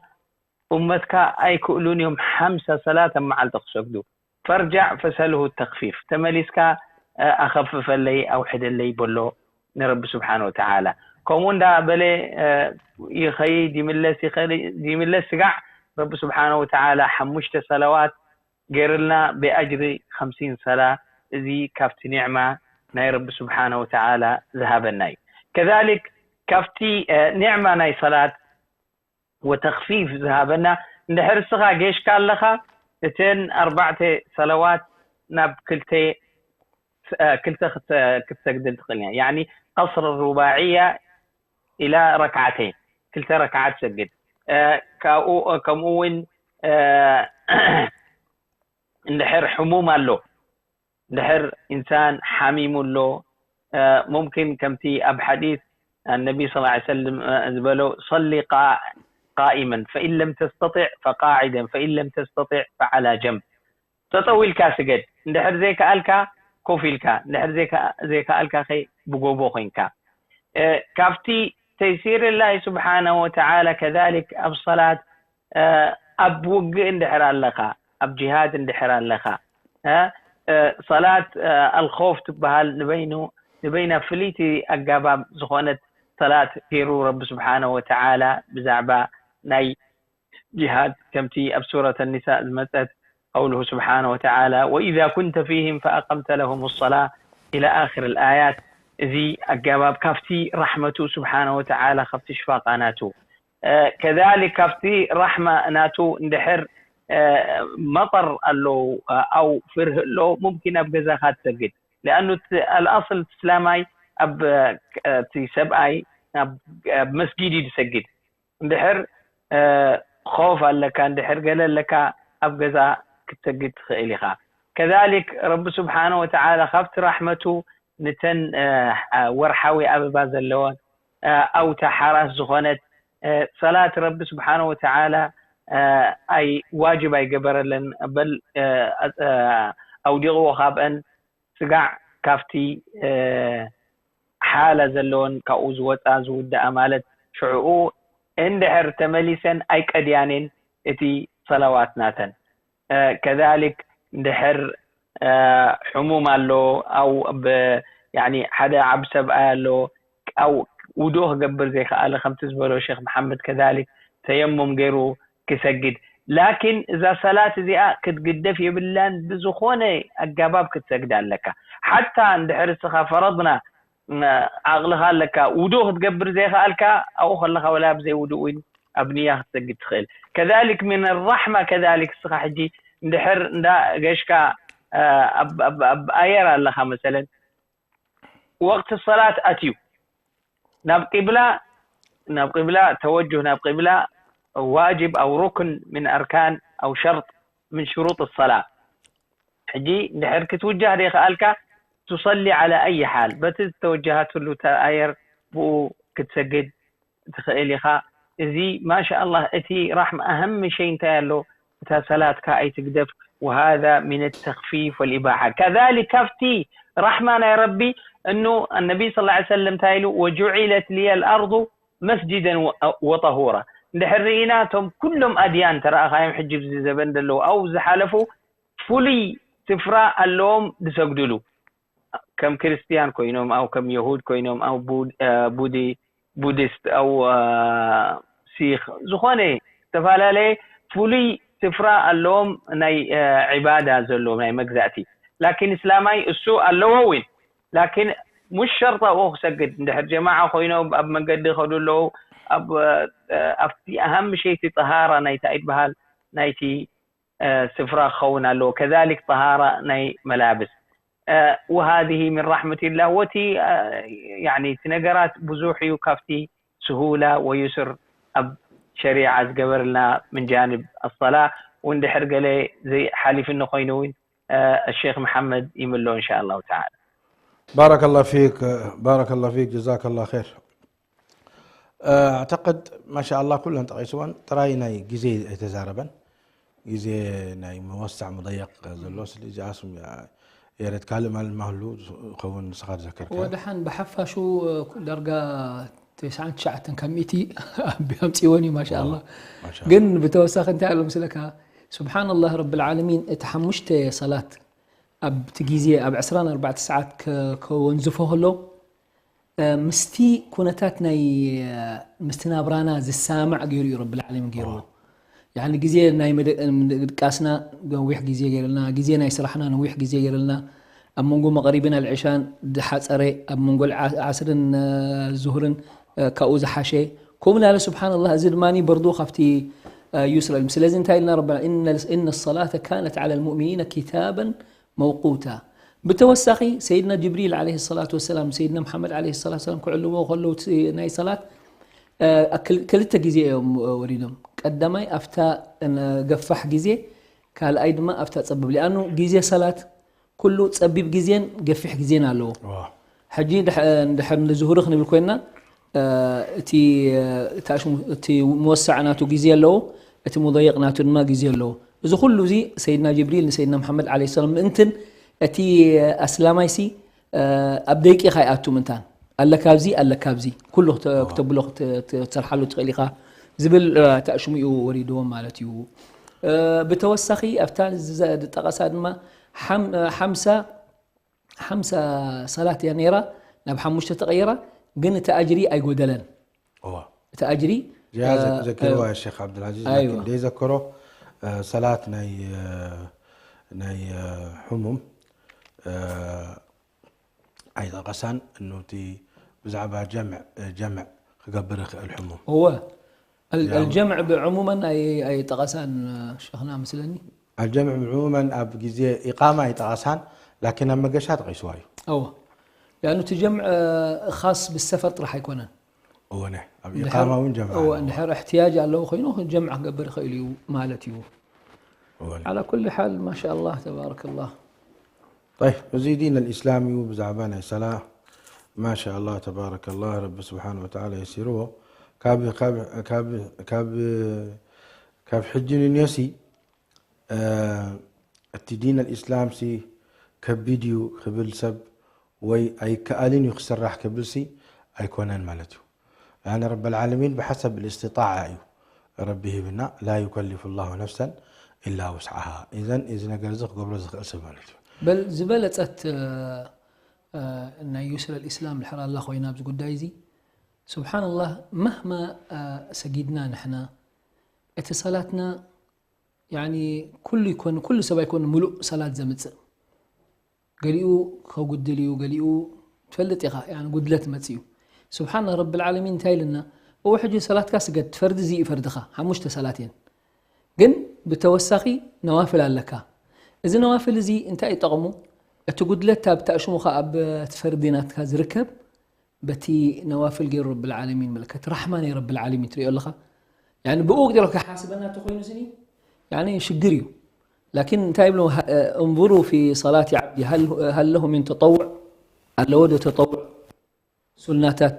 ኡመትካ ኣይክእሉን እዮም ሓምሳ ሰላት ኣብ መዓልቲ ክሰግዱ ፈርጃዕ ፈሰልሁ ተኽፊፍ ተመሊስካ ኣኸፍፈለይ ኣውሕደለይ በሎ ንረቢ ስብሓን ወተዓላ ከምኡ እንዳ በለ ይኸይድ ይምለስ ይኸይድ ይምለስ ስጋዕ ረቢ ስብሓን ወተዓላ ሓሙሽተ ሰለዋት ገይርልና ብኣጅሪ ከምሲን ሰላ እዚ ካብቲ ኒዕማ ናይ ረቢ ስብሓን ወተዓላ ዝሃበና እዩ ከዛሊክ ካብቲ ኒዕማ ናይ ሰላት ወተኽፊፍ ዝሃበና እንድሕር እስኻ ጌሽካ ኣለኻ እተን ኣርባዕተ ሰለዋት ናብ ክልተ ክልተ ክትሰግድል ትኽእል እያ ያኒ ቀስር ሩባዕያ ኢላ ረክዓተይን ክልተ ረክዓ ትሰግድ ካብኡ ከምኡ እውን እንድሕር ሕሙም ኣሎ እንድሕር ኢንሳን ሓሚሙ ኣሎ ሙምኪን ከምቲ ኣብ ሓዲስ النبي صلى الله عليه وسلم ዝበሎ صل قائما فإن لم تستطع فقاعدا فإن لم تستطع فعلى جنب ጠጠው ኢልካ ስገድ እንድሕር ዘይከኣልካ ኮፍ ኢልካ እንድሕር ዘይከኣልካ ከ ብጎቦ ኮይንካ ካብቲ ተይሲር ላሂ ስብሓነሁ ወተዓላ ከዛሊክ ኣብ ሰላት ኣብ ውግእ እንድሕር ኣለኻ ኣብ ጅሃድ እንድሕር ኣለኻ ሰላት ኣልኮፍ ትበሃል ንበይኑ ንበይና ፍልይቲ ኣጋባብ ዝኾነት ሰላት ገይሩ ረቢ ስብሓነ ወተዓላ ብዛዕባ ናይ ጅሃድ ከምቲ ኣብ ሱረት ኒሳእ ዝመፀት قوله سبحانه وتعالى وإذا كنت فيهم فأقمت لهم الصلاة إلى آخر الآيات እዚ ኣጋባብ ካብቲ ራሕመቱ ስብሓነ ወተዓላ ካብቲ ሽፋቃ ናቱ ከዛሊክ ካብቲ ራሕማ ናቱ እንድሕር መጠር ኣለዉ ኣው ፍርህ ኣሎ ሙምኪን ኣብ ገዛኻ ትሰግድ لأنه الأصل እስላማይ ኣብ እቲ ሰብኣይ ኣብ መስጊድ እዩ ዝሰግድ እንድሕር ኾፍ ኣለካ እንድሕር ገለ ኣለካ ኣብ ገዛ ክትሰግድ ትኽእል ኢኻ ከዛሊክ ረቢ ስብሓነ ወተዓላ ካብቲ ራሕመቱ ንተን ወርሓዊ ኣበባ ዘለወን ኣውታ ሓራስ ዝኾነት ሰላት ረቢ ስብሓነ ወተዓላ ኣይ ዋጅብ ኣይገበረለን በል ኣውዲቕዎ ካብአን ስጋዕ ካብቲ ሓላ ዘለወን ካብኡ ዝወፃ ዝውድኣ ማለት ሽዕኡ እንድሕር ተመሊሰን ኣይቀድያንን እቲ ሰላዋት ናተን ከዛሊክ እንድሕር ሕሙም ኣሎ ኣው ሓደ ዓብ ሰብኣይ ኣሎ ኣው ውዱእ ክገብር ዘይከኣለ ከምቲ ዝበሎ ሸክ መሓመድ ከዛሊክ ተየሙም ገይሩ ክሰግድ ላኪን እዛ ሰላት እዚኣ ክትግደፍ የብላን ብዝኾነ ኣጋባብ ክትሰግድ ኣለካ ሓታ እንድሕር እስኻ ፈረድና ዓቕልኻ ኣለካ ውዱእ ክትገብር ዘይከኣልካ ኣብኡ ከለኻ ወላ ብዘይ ውዱእ እውን ኣብ ንያ ክትሰግድ ትኽእል ከዛሊክ ምን ራሕማ ከዛሊክ እስኻ ሕጂ እንድሕር እንዳ ገሽካ ኣብ ኣየር ኣለኻ መሰለን ወቅት ሰላት ኣትዩ ናብ ቂብላ ናብ ቂብላ ተወጅህ ናብ ቂብላ ዋጅብ ኣው ሩክን ምን ኣርካን ኣው ሸርጥ ምን ሽሩጥ ሰላ ሕጂ እንድሕር ክትውጃህ ዘይከኣልካ ትሰሊ ዓላ ኣይ ሓል በቲ ዝተወጀሃትሉ ተኣየር ብኡ ክትሰግድ ትኽእል ኢኻ እዚ ማሻ ኣላህ እቲ ራሕማ ኣህም ሸይ እንታይ ኣሎ እታ ሰላትካ ኣይትግደፍ وهذا من التخفيف والإباحة كذلك ካብቲ ራሕማ ናይ ረቢ እኑ النبي صلى الله عليه وسلم እንታይ ኢሉ وجعلت لي الأرض مسجدا وطهورا እንድሕር ርኢና እቶም ኩሎም ኣድያን ተረኣኻዮም ሕጂ ብዚ ዘበን ዘለዉ ኣው ዝሓለፉ ፍሉይ ስፍራ ኣለዎም ዝሰግድሉ ከም ክርስትያን ኮይኖም ኣው ከም የሁድ ኮይኖም ኣው ቡዲ ቡዲስት ኣው ሲክ ዝኾነ ዝተፈላለየ ፍሉይ ስፍራ ኣለዎም ናይ ዕባዳ ዘለዎም ናይ መግዛእቲ ላኪን እስላማይ እሱ ኣለዎ እውን ላኪን ሙሽ ሸርጥ ኣብኡ ክሰግድ እንድሕር ጀማዓ ኮይኖም ኣብ መንገዲ ከዱ ኣለዉ ኣብ ኣብቲ ኣሃም ምሸይቲ ጠሃራ ናይቲ ኣይትበሃል ናይቲ ስፍራ ክኸውን ኣለዎ ከዛሊክ ጠሃራ ናይ መላብስ وهذه من رحمة الله ወቲ يعني እቲ ነገራት ብዙሕ እዩ ካብቲ ስሁላ ወዩስር ኣብ ሸሪዓ ዝገበርልና من جانب الصلاة ወንድሕር ገለ ዘይሓሊፍኒ ኮይኑ እውን الشيخ محمد ይምሎ إن شاء الله تعالى بارك الله فيك، بارك الله فيك، جزاك الله خير. أعتقد ما شاء الله ኩለን ጠቒስወን፣ ጥራይ ናይ ግዜ ኣይተዛረበን። ግዜ ናይ መወሰዕ መضيق ዘሎ ስለ እዚኣስ የረት ካልእ ማለት ማህሉ ዝኸውን ንስኻ ዝዘከርካ። ወደሓን ብሓፋሹ ዳርጋ ተስዓን ትሽዓተን ካብ ሚእቲ ኣምፂወን እዩ ማሻ ኣላ። ማሻ ኣላ። ግን ብተወሳኺ እንታይ ኣሎ ምስለካ፣ ስብሓንላህ ረብል ዓለሚን እቲ ሓሙሽተ ሰላት ኣብቲ ግዜ ኣብ ዕስራን ኣርባዕተ ሰዓት ከወንዝፎ ከሎ ምስቲ ኩነታት ናይ ምስቲ ናብራና ዝሳማዕ ገይሩ እዩ ረብል ዓለሚን ገይርዎ። ያኒ ግዜ ናይ ምድቃስና ነዊሕ ግዜ ገይርልና፣ ግዜ ናይ ስራሕና ነዊሕ ግዜ ገይርልና፣ ኣብ መንጎ መቕሪብን ኣልዕሻን ዝሓፀረ፣ ኣብ መንጎ ዓስርን ዙህርን ካብኡ ዝሓሸ፣ ከምኡ ናለ ስብሓንላህ። እዚ ድማ በርዱ ካብቲ ዩስር ዕልም። ስለዚ እንታይ ኢልና ረበና፣ እነ ሰላተ ካነት ዓላ ልሙእሚኒነ ኪታበን መውቁታ። ብተወሳኺ ሰይድና ጅብሪል ዓለይሂ ሰላቱ ወሰላም ሰይድና መሓመድ ዓለይሂ ሰላቱ ወሰላም ክዕልምዎ ከለዉ ናይ ሰላት ክልተ ግዜ እዮም ወሪዶም። ቀዳማይ ኣብታ ገፋሕ ግዜ፣ ካልኣይ ድማ ኣብታ ጸብብ። ሊኣኑ ግዜ ሰላት ኩሉ ጸቢብ ግዜን ገፊሕ ግዜን ኣለዎ። ሕጂ እንድሕር ንዝሁሪ ክንብል ኮይና እቲ እቲ መወሳዕ ናቱ ግዜ ኣለዎ፣ እቲ ሙضيق ናቱ ድማ ግዜ ኣለዎ። እዚ ኩሉ እዚ ሰይድና ጅብሪል ንሰይድና መሓመድ ዓለይሂ ሰላም ምእንትን እቲ ኣስላማይሲ ኣብ ደቂቕ ኣይኣቱ ምእንታን ኣለካ ኣብዚ ኣለካ ኣብዚ ኩሉ ክተ- ክተብሎ ክተ- ክትሰርሓሉ ትኽእል ኢኻ ዝብል ተእሽሙ እዩ ወሪድዎም ማለት እዩ። ብተወሳኺ ኣብታ ዝጠቐሳ ድማ ሓምሳ ሓምሳ ሰላት እያ ነይራ ናብ ሓሙሽተ ተቐይራ፣ ግን እቲ ኣጅሪ ኣይጎደለን። እዋ። እቲ ኣጅሪ እዚኣ ዘ- ዘኪርዋ ያ ሼክ ዓብዱልዓዚዝ። ኣይዋ። ላኪን ደይ ዘከሮ ሰላት ናይ ናይ ሕሙም ኣይጠቐሳን። እኑቲ ብዛዕባ ጀምዕ ጀምዕ ክገብር ይኽእል ሕሙም። እወ። ال- ያው- الجمع ብዕሙመን ኣይ- ኣይጠቐሳን ሸኽና ምስለኒ። ኣልጀምዕ ብዕሙመን ኣብ ግዜ ኢቃማ ኣይጠቐሳን፣ ላኪን ኣብ መገሻ ጠቒስዋ እዩ። እወ። ያኑ እቲ ጀምዕ ኻስ ብሰፈር ጥራሕ ኣይኮነን። እወነ ኣብ ኢቃማ እውን ጀምዓ እወ ኣለዎ። እንድሕር እሕትያጅ ኣለዎ ኮይኑ ጀምዕ ክገብር ይኽእል እዩ ማለት እዩ። እወነ። على كل حال ما شاء الله تبارك الله. طيب፣ እዚ ዲን ኣልኢስላም እዩ። ብዛዕባ ናይ ሰላ ማሻ ኣላህ ተባረከ ኣላህ ረቢ ስብሓን ወተዓላ የሲርዎ። ካብ ካብ ካብ ካብ ካብ ሕጂ ንንዮሲ እቲ ዲን ኣልኢስላም ሲ ከቢድ እዩ ክብል ሰብ ወይ ኣይከኣልን እዩ ክስራሕ ክብል ሲ ኣይኮነን ማለት እዩ። ያኒ ረብ ኣልዓለሚን ብሓሰብ ልእስትጣዓ እዩ ረቢ ሂብና። ላ ዩከልፍ ላሁ ነፍሰን ኢላ ውስዓሃ። ኢዘን እዚ ነገር እዚ ክገብሮ ዝኽእል ሰብ ማለት እዩ። በል ዝበለጸት ናይ ዩስረ ልእስላም ድሕር ኣላ ኮይና ኣብዚ ጉዳይ እዚ ስብሓንላህ መህማ ሰጊድና ንሕና እቲ ሰላትና ያኒ ኩሉ ይኮን ኩሉ ሰብ ኣይኮን ሙሉእ ሰላት ዘምፅእ ገሊኡ ከጉድል እዩ ገሊኡ ትፈልጥ ኢኻ ያኒ ጉድለት መፅእ እዩ። ስብሓን ረብ ልዓለሚን እንታይ ኢልና እወ ሕጂ ሰላትካ ስገድ ፈርዲ እዚ እዩ ፈርድኻ ሓሙሽተ ሰላት እየን ግን ብተወሳኺ ነዋፍል ኣለካ። እዚ ነዋፍል እዚ እንታይ ይጠቕሙ? እቲ ጉድለት ኣብ ተእሽሙኻ ኣብ እቲ ፈርዲ ናትካ ዝርከብ በቲ ነዋፍል ገይሩ ረብል ዓለሚን ምልከት ራሕማ ናይ ረብል ዓለሚን ትሪኦ ኣለኻ። ያኒ ብኡ ገይሩ ክሓስበና ተኮይኑ ስኒ ያኒ ሽግር እዩ። ላኪን እንታይ ይብሉ እንظروا في صلاة عبدي هل هل له من تطوع ኣለዎ ዶ ተጠውዕ ሱናታት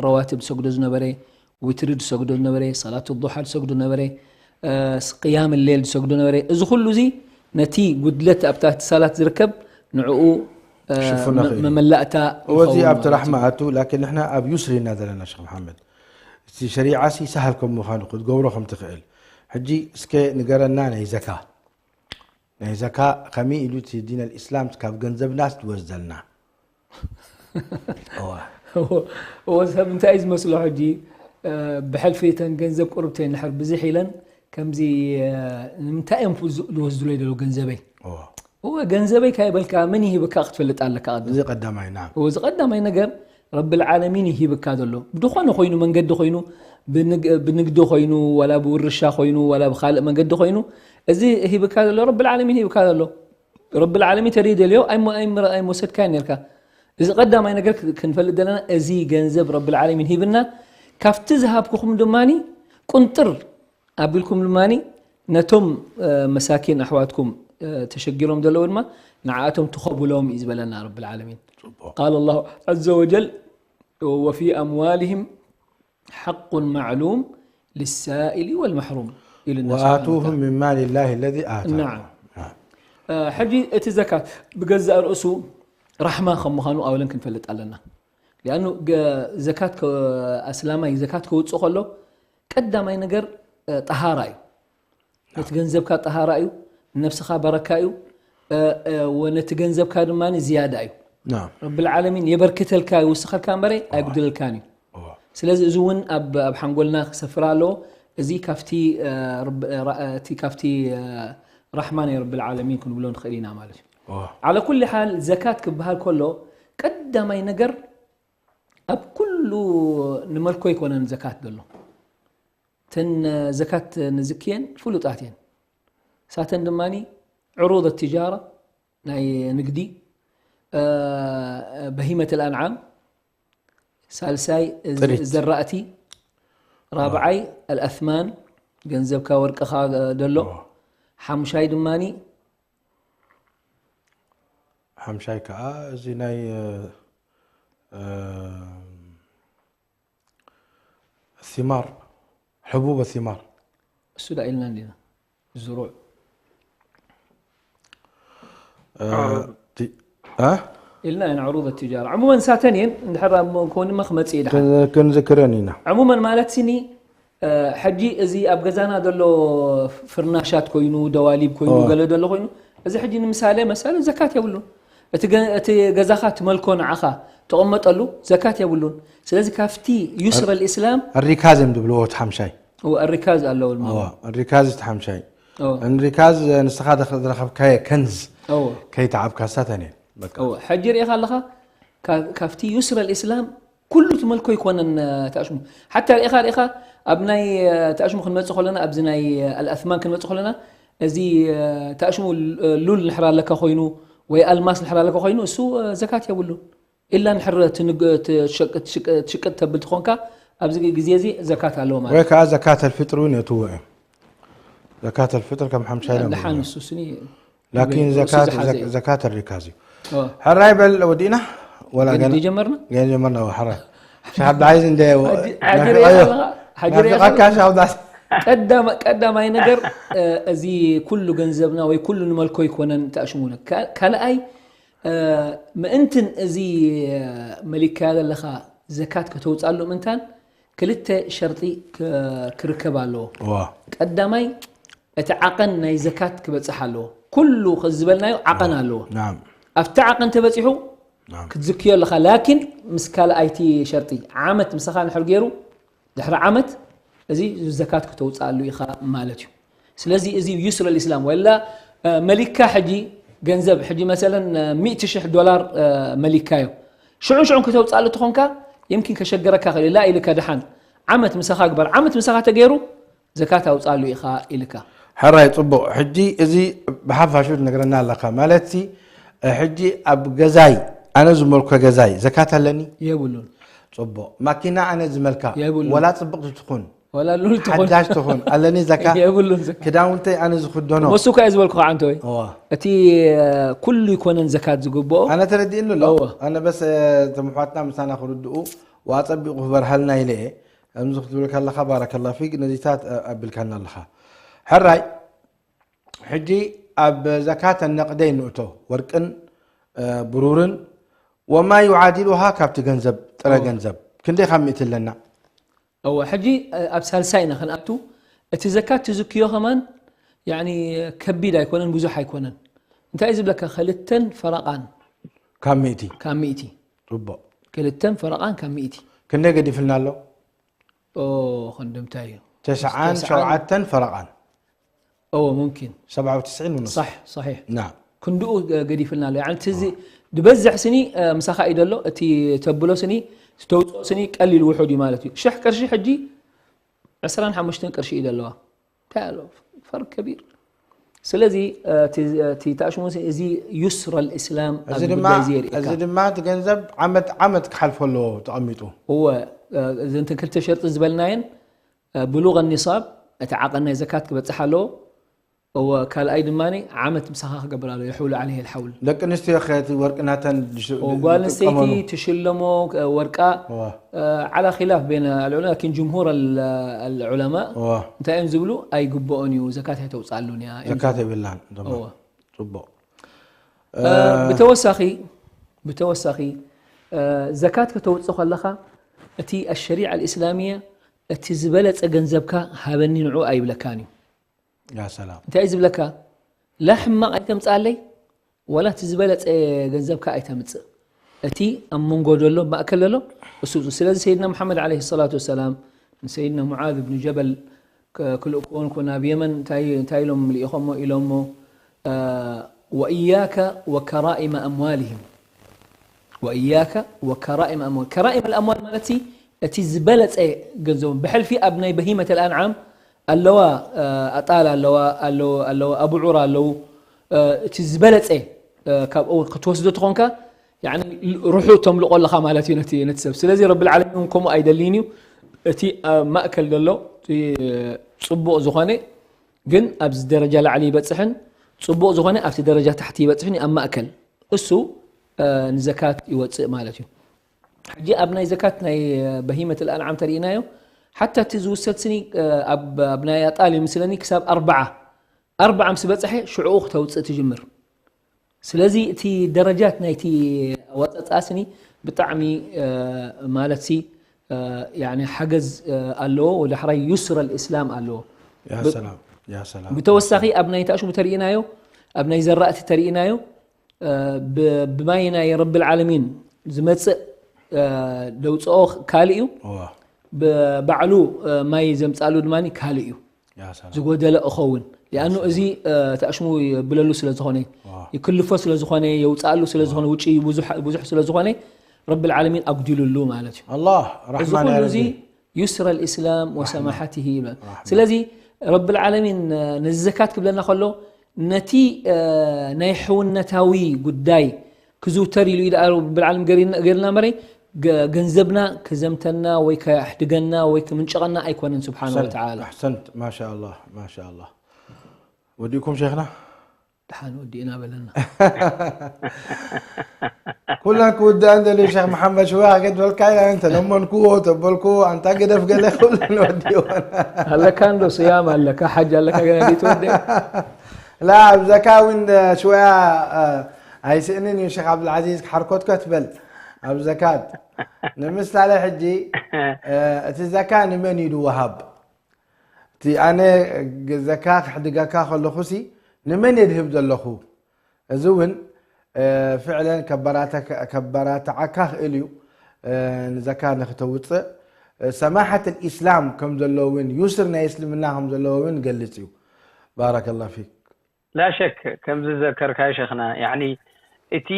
ረዋትብ ዝሰግዶ ዝነበረ ዊትሪ ዝሰግዶ ዝነበረ ሰላት ዱሓ ዝሰግዶ ነበረ ቅያም ሌል ዝሰግዶ ነበረ እዚ ኩሉ እዚ ነቲ ጉድለት ኣብታ ሰላት ዝርከብ ንዕኡ ሽፉና ኸይዱ። መመላእታ እወዚ ይኸውን ኣብቲ ማለት ራሕማ እዩ። ኣቱ ላኪን ንሕና ኣብ ዩስሪ ኢና ዘለና ሸክ መሓመድ። እቲ ሸሪዓ ሲ ሰሃል ከም ምዃኑ ክትገብሮ ከም ትኽእል። ሕጂ እስከ ንገረና ናይ ዘካ ናይ ዘካ ከመይ ኢሉ እቲ ዲን ኣልእስላም ካብ ገንዘብናስ ትወስደልና? እዋ። እዎ ሰብ እንታይ እዩ ዝመስሎ ሕጂ ብሕልፊ ተን ገንዘብ ቁርብተይ ንሕር ብዝሕ ኢለን ከምዚ ንምንታይ እዮም ዝወስድለይ ዘለዉ ገንዘበይ እዎ ገንዘበይ ካይበልካ መን ይሂብካ ክትፈልጥ ኣለካ ቅድም እዚ ቀዳማይ ናም እዎ እዚ ቀዳማይ ነገር ረብል ዓለሚን ይሂብካ ዘሎ ብድኾነ ኮይኑ መንገዲ ኮይኑ ብንግዲ ኮይኑ ዋላ ብውርሻ ኮይኑ ዋላ ብካልእ መንገዲ ኮይኑ እዚ ሂብካ ዘሎ ረብል ዓለሚን ሂብካ ዘሎ ረብል ዓለሚን ተደይ ደልዮ ኣይመሰድካዮ ነርካ እዚ ቀዳማይ ነገር ክንፈልጥ ዘለና እዚ ገንዘብ ረብል ዓለሚን ሂብና ካብቲ ዝሃብኩኹም ድማ ቁንጥር ኣቢልኩም ድማ ነቶም መሳኪን ኣሕዋትኩም እ፣ ተሸጊሮም ዘለዉ ድማ ንዓኣቶም ትኸብሎም እዩ ዝበለና ረብል ዓለሚን። ቃል ኣላሁ ዐዘ ወጀል፣ "ወፊ ኣምዋልህም ሓቁን ማዕሉም ልሳኢሊ ወልመሕሩም" ኢሉና ስብሓነ ወተዓላ። ወኣቱሁም ሚን ማሊ ላሂ ለዚ ኣታኩም። ናዓም። ናዓም። እ፣ ሕጂ እቲ ዘካት ብገዛእ ርእሱ ራሕማ ከም ምዃኑ ኣወለን ክንፈልጥ ኣለና። ሊኣኑ ገ-፣ ዘካት ከ-፣ ኣስላማይ ዘካት ከውፅእ ከሎ ቀዳማይ ነገር፣ እ፣ ጠሃራ እዩ። ነቲ ገንዘብካ ጠሃራ እዩ፣ ነብስኻ በረካ እዩ፣ እ፣ እ፣ ወነቲ ገንዘብካ ድማ ዝያዳ እዩ። ናም። ረብል ዓለሚን የበርክተልካ፣ ይውስኸልካ እምበረ ኣይጉድለልካን እዩ። እዋ። ስለዚ እዚ እውን ኣብ፣ ኣብ ሓንጎልና ክሰፍር ኣለዎ። እዚ ካብቲ፣ እ፣ ረብ-፣ ራ-፣ እቲ ካብቲ፣ እ፣ ራሕማ ናይ ረብል ዓለሚን ክንብሎ ንኽእል ኢና ማለት እዩ። እዋ። ዓለ ኩሊ ሓል ዘካት ክበሃል ከሎ ቀዳማይ ነገር ኣብ ኩሉ ንመልኮ ኣይኮነን ዘካት ዘሎ። እተን ዘካት ንዝክየን ፍሉጣት እየን። ሳተን ድማ ዕሩድ ትጃራ፣ ናይ ንግዲ፣ እ፣ በሂመት ኣልኣንዓም፣ ሳልሳይ፣ እ፣ ጥሪት። ዘራእቲ፣ ራብዓይ፣ ኣልኣስማን፣ ገንዘብካ ወርቅኻ፣ እ፣ ደሎ፣ ዋ። ሓሙሻይ ድማ ሓምሻይ ከዓ እዚ ናይ፣ እ፣ እ፣ ثمار، حبوب الثمار። እሱ ዳ ኢልና እንዲና፣ ዝሩዕ። እ፣ ዓሩድ። ቲ-፣ እ? ኢልና ኢና ዕሩድ ትጃራ። ዕሙመን ሳተን እየን፣ እንድሕር ኣብ ኮንማ ክመጽእ እዩ ደሓን። ክን-፣ ክንዝክረን ኢና። ዕሙመን ማለት ሲኒ፣ እ፣ ሕጂ እዚ ኣብ ገዛና ዘሎ ፍርናሻት ኮይኑ፣ ደዋሊብ ኮይኑ፣ ኦ። ገለ ዘሎ ኮይኑ፣ እዚ ሕጂ ንምሳሌ መሰለ ዘካት የብሉን። እቲ ገ-፣ እቲ ገዛኻ ትመልኮ ንዓኻ ተቐመጠሉ ዘካት የብሉን። ስለዚ ካብቲ ዩስረ ኣር-፣ ልእስላም ኣሪካዝ እዮም ዝብልዎ እቲ ሓምሻይ። እወ፣ ኣሪካዝ ኣለዎ ድማ። እወ፣ ኣሪካዝ እቲ ሓምሻይ። እወ። ኣሪካዝ ንስኻ ደኽ-፣ ዝረኸብካዮ ከንዝ እወ። ከይተዓብካ ሳተን እየን። በቃ። እወ፣ ሕጂ ርኢኻ ኣለኻ፣ ካ-፣ ካብቲ ዩስረ ልእስላም ኩሉ ትመልኮ ይኮነን፣ እ፣ ተኣሽሙ። ሓታ ርኢኻ፣ ርኢኻ ኣብ ናይ፣ እ፣ ተኣሽሙ ክንመጽእ ከለና፣ ኣብዚ ናይ፣ እ፣ ኣልኣስማን ክንመጽእ ከለና፣ እዚ፣ እ፣ ተኣሽሙ ሉ-፣ ሉል ንሕር ኣለካ ኮይኑ ወይ ኣልማስ ንሕር ኣለካ ኮይኑ፣ እሱ፣ እ፣ ዘካት የብሉን። ኢላ ንሕር ትንግ-፣ ትሸቅ-፣ ትሽቅ-፣ ትሽቅጥ ተብል ትኾንካ፣ ኣብዚ ግዜ እዚ ዘካት ኣለዎ ማለት ወይ እዩ። ከኣ ዘካተል ፍጥሪ እውን የትዎ እዮም። ዘካተል ፍጥር ከም ሓምሻይ እዮም ደሓን ዝብሉ። ንሱ ስኒ ላኪን ንሱ ዘካት፣ ዝሓዘ ዘክ-፣ እዩ። ዘካት ሪካዝ እዩ። ኦ። ሕራይ በል ወዲእና? ወላ ግን ገና? ጀመርና? ገና ጀመርና፣ ወ-፣ ሕራይ። ሻህ ዓብደልዓዚዝ እንደ ወ-፣ ሓጂ፣ ሓጂ ናፊቐዮ። ርኢኻ ኣለኻ? ሓጂ ርኢኻ ናፊቐካ ኣለኻ? ሻህ ዓብደልዓዚዝ። ቀዳማ-፣ ቀዳማይ ነገር፣ እ፣ እዚ ኩሉ ገንዘብና ወይ ኩሉ ንመልኮ ይኮነን ተኣሽሙነ። ካ-፣ ካልኣይ፣ እ፣ ምእንትን እዚ፣ እ፣ መሊካያ ዘለኻ ዘካት ከተውፅኣሉ ምእንታን ክልተ ሸርጢ ክ-፣ ክርከብ ኣለዎ። ዋ። ቀዳማይ፣ እቲ ዓቐን ናይ ዘካት ክበጽሕ ኣለዎ። ኩሉ ዝበልናዮ ዓቐን ኣለዎ። ናም። ኣብቲ ዓቐን ተበጺሑ ናም። ክትዝክዮ ኣለኻ። ላኪን ምስ ካልኣይቲ ሸርጢ፣ ዓመት ምሳኻ እንድሕር ገይሩ፣ ድሕሪ ዓመት እዚ ዘካት ክተውፅኣሉ ኢኻ ማለት እዩ። ስለዚ እዚ ዩስር ኣልእስላም፣ ወላ፣ እ፣ መሊካ ሕጂ ገንዘብ፣ ሕጂ መሰለን፣ እ፣ ሚእቲ ሽሕ ዶላር፣ እ፣ መሊካዮ። ሽዑ ሽዑ ክተውፅኣሉ ተኾንካ፣ የምኪን ከሸገረካ ክእል፣ ላ ኢልካ ደሓን፣ ዓመት ምሳኻ ግበር፣ ዓመት ምሳኻ ተገይሩ፣ ዘካት ኣውፅኣሉ ኢኻ ኢልካ። ሕራይ፣ ፅቡቕ። ሕጂ እዚ ብሓፋሹ ትነግረና ኣለኻ። ማለትሲ፣ እ፣ ሕጂ ኣብ ገዛይ፣ ኣነ ዝመልኮ ገዛይ፣ ዘካት ኣለኒ? የብሉን። ፅቡቕ። ማኪና ኣነ ዝመልካ፣ የብሉን። ወላ ፅብቕቲ ትኹን፣ ወላ ሉል ትኹን። ሓዳሽ ትኹን፣ ኣለኒ ዘካ? የብሉን ዘካ። ክዳውንተይ ኣነ ዝኽደኖ። መሱ እኳ እየ ዝበልኩ ከዓ፣ ኣንተ ወይ። እዋ። እቲ፣ እ፣ ኩሉ ይኮነን ዘካት ዝግብኦ። ኣነ ተረዲእኒ ኣሎ። እዋ። ኣነ በስ፣ እ፣ እቶም ኣሕዋትና ምሳና ክርድኡ፣ ወኣፀቢቑ ክበርሃልና ኢለ እየ። ከምዚ ክትብል ከለኻ፣ ባረከላ ፊክ፣ ነዚታት፣ እ፣ ኣቢልካና ኣለኻ። ሕራይ፣ ሕጂ ኣብ ዘካተ ነቕደይ ንእቶ፣ ወርቅን፣ እ፣ ብሩርን፣ ወማ ዩዓዲሉሃ፣ ካብቲ ገንዘብ፣ ጥረ እዎ። ገንዘብ፣ ክንደይ ካብ ሚእቲ ኣለና? እዎ፣ ሕጂ፣ እ፣ ኣብ ሳልሳይ ኢና ክንኣቱ። እቲ ዘካት ትዝክዮ ከማን፣ ያዕኒ፣ ከቢድ ኣይኮነን፣ ብዙሕ ኣይኮነን። እንታይ እዩ ዝብለካ? ክልተን ፈረቓን ካብ ሚእቲ። ካብ ሚእቲ። ጽቡቕ። ክልተን ፈረቓን ካብ ሚእቲ። ክንደይ ገዲፍልና ኣሎ? ኦ፣ ክንዲ እንታይ እዩ? ተስዓን ተስዓን ሸውዓተን ፈረቓን። እዎ፣ ሙምኪን። ሰብዓ ወትስዒን ونص። ሳሕ፣ ሳሒሕ። ናም። ክንድኡ ገ-፣ ገዲፍልና ኣሎ። ያዕኒ፣ እቲ እዚ ኦ። ዝበዝሕ ስኒ፣ እ፣ ምሳኻ እዩ ደሎ፣ እቲ ተብሎ ስኒ፣ ዝተውፅኦ ስኒ ቀሊል ውሑድ እዩ ማለት እዩ። ሽሕ ቅርሺ ሕጂ ዕስራን ሓሙሽተን ቅርሺ እዩ ደለዋ። እንታይ ኣሎ? ፈርቅ ከቢር። ስለዚ፣ እ፣ እቲ፣ እቲ ተኣሽሙ እዚ ዩስር ኣልእስላም እዚ ኣብዚ ድማ፣ ጉዳይ እዚ የርእየካ። እዚ ድማ እቲ ገንዘብ ዓመት፣ ዓመት ክሓልፎ ኣለዎ ተቐሚጡ። እወ፣ እ፣ እዘን ክልተ ሸርጢ ዝበልናየን፣ እ፣ ብሉغ ኒሳብ፣ እቲ ዓቐን ናይ ዘካት ክበጽሕ ኣለዎ። እወ ካልኣይ ድማ ዓመት ምሳኻ ክገብር ኣሎ የሕውሉ ዓለይህ ልሓውል። ደቂ ኣንስትዮ ከቲ ወርቂ ናተን ዝሽ- ጓል ኣንስተይቲ ዝጥቀመሉ። ትሽለሞ ወርቃ እዋ። ዓላ ኪላፍ ቤን ኣልዑለማ ላኪን ጅምሁር ኣልዑለማ እዋ። እንታይ እዮም ዝብሉ ኣይግብኦን እዩ ዘካት ኣይተውፅኣሉን እያ እዮም ዘካት የብላን። ደሞ እዋ። ጽቡቕ። ብተወሳኺ ብተወሳኺ ዘካት ከተውፅእ ከለኻ እቲ ኣሸሪዓ ኣልእስላምያ እቲ ዝበለፀ ገንዘብካ ሃበኒ ንዑ ኣይብለካን እዩ። ያ ሰላም። እንታይ እዩ ዝብለካ? ላ ሕማቕ ኣይተምፅኣለይ ወላ እቲ ዝበለፀ ገንዘብካ ኣይተምፅእ። እቲ ኣብ መንጎ ዘሎ ማእከል ዘሎ እሱ ስለዚ ሰይድና ሙሓመድ ዓለይሂ ሰላቱ ወሰላም ንሰይድና ሙዓዝ ብን ጀበል ክልእክዎ እንኮ ናብ የመን እንታይ እንታይ ኢሎም ልኢኾሞ ኢሎሞ ወእያከ ወከራኢመ ኣምዋልህም ወእያከ ወከራኢመ ኣምዋል ከራኢም ኣልኣምዋል ማለት እቲ ዝበለፀ ገንዘቦም ብሕልፊ ኣብ ናይ በሂመት ኣልኣንዓም ኣለዋ ኣጣል ኣለዋ ኣለዋ ኣቡዑር ኣለዉ እቲ ዝበለፀ ካብኡ ክትወስዶ ትኾንካ ርሑ ተምልቆ ኣለኻ ማለት እዩ ነቲ ሰብ ስለዚ ረቢ ልዓለሚን እውን ከምኡ ኣይደልይን እዩ እቲ ኣብ ማእከል ዘሎ ፅቡቕ ዝኾነ ግን ኣብዚ ደረጃ ላዕሊ ይበፅሕን ፅቡቕ ዝኾነ ኣብቲ ደረጃ ታሕቲ ይበፅሕን እዩ ኣብ ማእከል እሱ ንዘካት ይወፅእ ማለት እዩ ሕጂ ኣብ ናይ ዘካት ናይ በሂመት ልኣንዓም ተርእናዮ ሓታ እቲ ዝውሰድ ስኒ ኣብ ናይ ኣጣል ይምስለኒ ክሳብ ኣርባዓ ኣርባዓ ምስ በፅሐ ሽዕኡ ክተውፅእ ትጅምር ስለዚ እቲ ደረጃት ናይቲ ኣወፃፅኣ ስኒ ብጣዕሚ ማለት ሲ ሓገዝ ኣለዎ ወዳሕራይ ዩስረ ልእስላም ኣለዎ ሰላም ብተወሳኺ ኣብ ናይ ታእሽሙ ተርእናዮ ኣብ ናይ ዘራእቲ ተርእናዮ ብማይ ናይ ረቢ ልዓለሚን ዝመፅእ ደውፅኦ ካልእ እዩ ባዕሉ ማይ ዘምፃሉ ድማ ካልእ እዩ ዝጎደለ እኸውን ሊኣኑ እዚ ተእሽሙ ይብለሉ ስለ ዝኾነ ይክልፎ ስለ ዝኾነ የውፅኣሉ ስለ ዝኾነ ውጭ ብዙሕ ስለ ዝኾነ ረቢ ልዓለሚን ኣጉዲሉሉ ማለት እዩ ኣላህ እዚ ራሕማን ኩሉ ያ እዚ ረቢ ዩስረ ልእስላም ወሰማሓትህ ይብል ስለዚ ረቢ ልዓለሚን ነዚ ዘካት ክብለና ከሎ ነቲ ናይ ሕውነታዊ ጉዳይ ክዝውተር ኢሉ ኢሉ ረቢ ልዓለሚን ገርና መረይ ገንዘብና ክዘምተና ወይ ከሕድገና ወይ ክምንጨቐና ኣይኮነን ስብሓነ ወተዓላ ኣሕሰንት ማሻ ኣላህ ማሻ ኣላህ ወዲእኩም ሸይኽና ድሓን ወዲእና በለና ኩለን ክውድኣን ደልዩ ሸክ መሓመድ ሽዋ ገድበልካ ኢና እንተ ለመንክዎ ተበልክዎ ኣንታ ግደፍ ገለ ኩለን ወዲእወን ኣለካ እንዶ ስያም ኣለካ ሓጅ ኣለካ ገና ዘይትወደ ላ ኣብዘካ እውን ሽወያ ኣይስእንን እዩ ሸክ ዓብዱልዓዚዝ ክሓርኮትኮ ትበል ኣብ ዘካት ንምሳሌ ሕጂ እቲ ዘካ ንመን እዩ ድወሃብ እቲ ኣነ ዘካ ክሕድገካ ከለኹ ሲ ንመን እየ ድህብ ዘለኹ እዚ እውን ፍዕለን ከበራተዓካ ክእል እዩ ንዘካ ንክተውፅእ ሰማሐት ልእስላም ከም ዘለዎ እውን ዩስር ናይ እስልምና ከም ዘለዎ እውን ገልፅ እዩ ባረከላ ፊክ ላሸክ ከምዚ ዘከርካዮ ሸክና ያኒ እቲ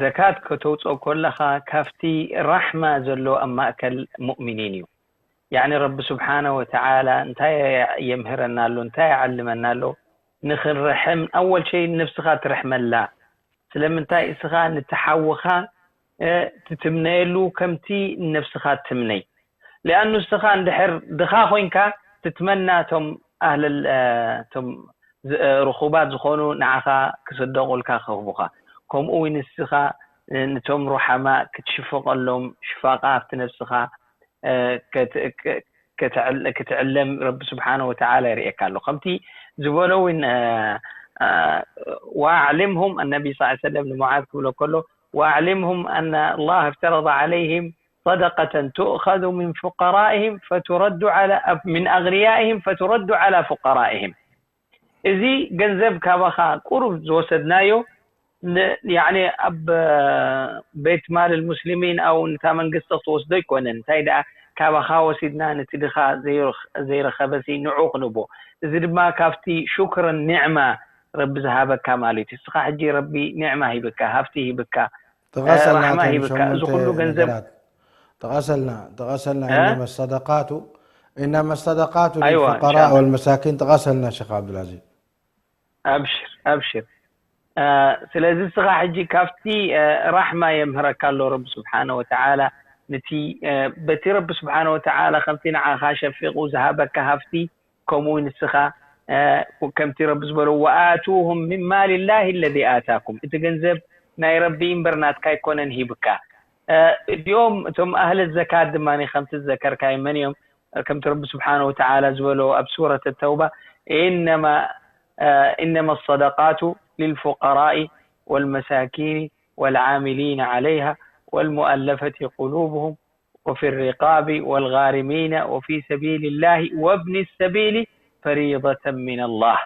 ዘካት ከተውፅኦ ከለኻ ካብቲ ራሕማ ዘሎ ኣብ ማእከል ሙእሚኒን እዩ ያኒ ረቢ ስብሓነ ወተዓላ እንታይ የምህረና ኣሎ እንታይ ይዓልመና ኣሎ ንክንርሕም ኣወል ሸይ ንነብስኻ ትርሕመላ ስለምንታይ እስኻ ንትሓውኻ ትትምነየሉ ከምቲ ንነብስኻ ትምነይ ሊኣኑ እስኻ እንድሕር ድኻ ኮይንካ ትትመና ቶም ኣህለል ቶም ርኹባት ዝኾኑ ንዓኻ ክስደቑልካ ክህቡኻ ከምኡ እውን እስኻ ንቶም ሩሓማ ክትሽፍቐሎም ሽፋቓ ኣብቲ ነብስኻ ክትዕለም ረቢ ስብሓነ ወተዓላ ይርእየካ ኣሎ ከምቲ ዝበሎ እውን ወኣዕልምሁም ኣነቢ ስ ሰለም ንሙዓዝ ክብሎ ከሎ ወኣዕልምሁም ኣነ ኣላህ እፍተረض ዓለይህም صدقة تؤخذ من فقرائهم فترد على من أغنيائهم فترد على فقرائهم እዚ ገንዘብ ካባኻ ቁሩብ ዝወሰድናዮ ኣብ ቤት ማል ሙስሊሚን ኣው ንታ መንግስቲ ክትወስዶ ኣይኮነን እንታይ ደኣ ካባኻ ወሲድና ነቲ ድኻ ዘይረኸበ ሲ ንዑ ክንቦ እዚ ድማ ካብቲ ሹክርን ኒዕማ ረቢ ዝሃበካ ማለት እዩ እስኻ ሕጂ ረቢ ኒዕማ ሂብካ ሃብቲ ሂብካ ተቐሰልና ራሕማ እተን ሂብካ እዚ ሸሞንተ ኩሉ ገንዘብ ነገራት። ተቐሰልና ተቐሰልና እ? إنما الصدقات إنما الصدقات أيوة، إن للفقراء شاء الله. والمساكين ተቐሰልና ሸኽ ዓብዱልዓዚዝ ኣብሽር ኣብሽር እ፣ ስለዚ እስኻ ሕጂ ካብቲ እ፣ ራሕማ የምህረካ ኣሎ ረቢ ስብሓነ ወተዓላ ነቲ እ፣ በቲ ረቢ ስብሓነ ወተዓላ ከምቲ ንዓኻ ሸፊቑ ዝሃበካ ሃፍቲ ከምኡ ንስኻ ከምቲ ረቢ ዝበሎ ወኣቱሁም ምን ማል ላህ ለዚ ኣታኩም፣ እቲ ገንዘብ ናይ ረቢ እምበር ናትካ ኣይኮነን ሂብካ። እዚኦም እቶም ኣህለ ዘካት ድማ ከምቲ ዝዘከርካዮ መን እዮም? ከምቲ ረቢ ስብሓነ ወተዓላ ዝበሎ ኣብ ሱረት ተውባ፣ ኢነማ ኢነማ ሰደቃቱ ልልፉቀራኢ ወልመሳኪኒ ወልዓሚሊነ ዓለይሃ ወልሙኣለፈቲ ቁሉብሁም ወፊ ሪቃቢ ወልጋሪሚነ ወፊ ሰቢልላሂ ወብኒ ሰቢሊ ፈሪደተን ሚነላህ።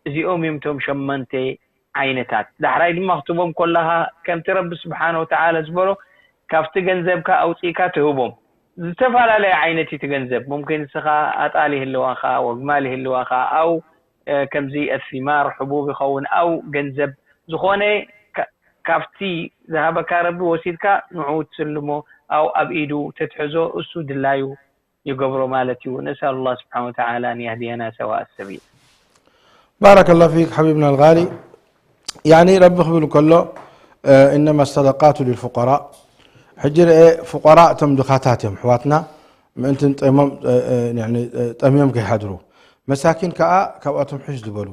እዚኦም እዮም እቶም ሸመንተ ዓይነታት። ዳሕራይ ድማ ክትቦም ከለኻ ከምቲ ረቢ ስብሓነ ወተዓላ ዝበሎ ካብቲ ገንዘብካ ኣውፂእካ ትህቦም። ዝተፈላለየ ዓይነት እዩ እቲ ገንዘብ። ሙምኪን ንስኻ ኣጣል ይህልዋኻ፣ ወግማል ይህልዋኻ፣ ኣው ከምዚ ኣሲማር ሕቡብ ይኸውን፣ ኣው ገንዘብ ዝኾነ ካብቲ ዝሃበካ ረቢ ወሲድካ ንዑ ትስልሞ፣ ኣው ኣብ ኢዱ ተትሕዞ እሱ ድላዩ ይገብሮ ማለት እዩ። ነስኣል ላህ ስብሓን ወተዓላ ኣን የህድየና ሰዋእ ሰቢል። ባረከ ላሁ ፊክ ሓቢብና ልጋሊ። ያኒ ረቢ ክብል ከሎ እነማ ሰደቃቱ ልልፉቀራእ፣ ሕጂ ርኤ ፍቀራእ እቶም ድኻታት እዮም ኣሕዋትና፣ ምእንቲ ጠምዮም ከይሓድሩ፣ መሳኪን ከዓ ካብኣቶም ሕሽ ዝበሉ።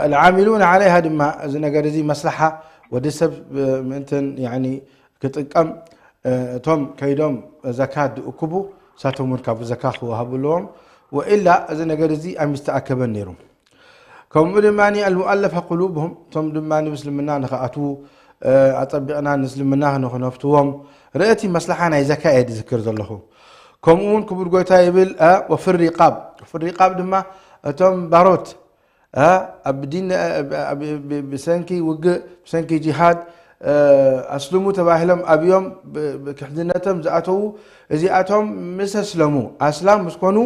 ኣልዓሚሉነ ዓለይሃ ድማ እዚ ነገር እዚ መስላሓ ወዲ ሰብ ምእንትን ክጥቀም እቶም ከይዶም ዘካት ዝእክቡ እሳቶም እውን ካብ ዘካ ክወሃቡ ኣለዎም። ወኢላ እዚ ነገር እዚ ኣይምስተኣከበን ነይሩ። ከምኡ ድማ ኣልሙኣለፈ ቁሉብሁም እቶም ድማ ብእስልምና ንክኣትዉ ኣፀቢቕና ንእስልምና ንክነፍትዎም ርእቲ መስላሓ ናይ ዘካ እየ ዝዝክር ዘለኹ። ከምኡ እውን ክቡር ጎይታ ይብል ወፍሪቃብ ፍሪቃብ ድማ እቶም ባሮት ኣብ ዲን ብሰንኪ ውግእ ብሰንኪ ጂሃድ ኣስልሙ ተባሂሎም ኣብዮም ክሕድነቶም ዝኣተዉ እዚኣቶም ምስ ኣስለሙ ኣስላም ምስ ኮኑ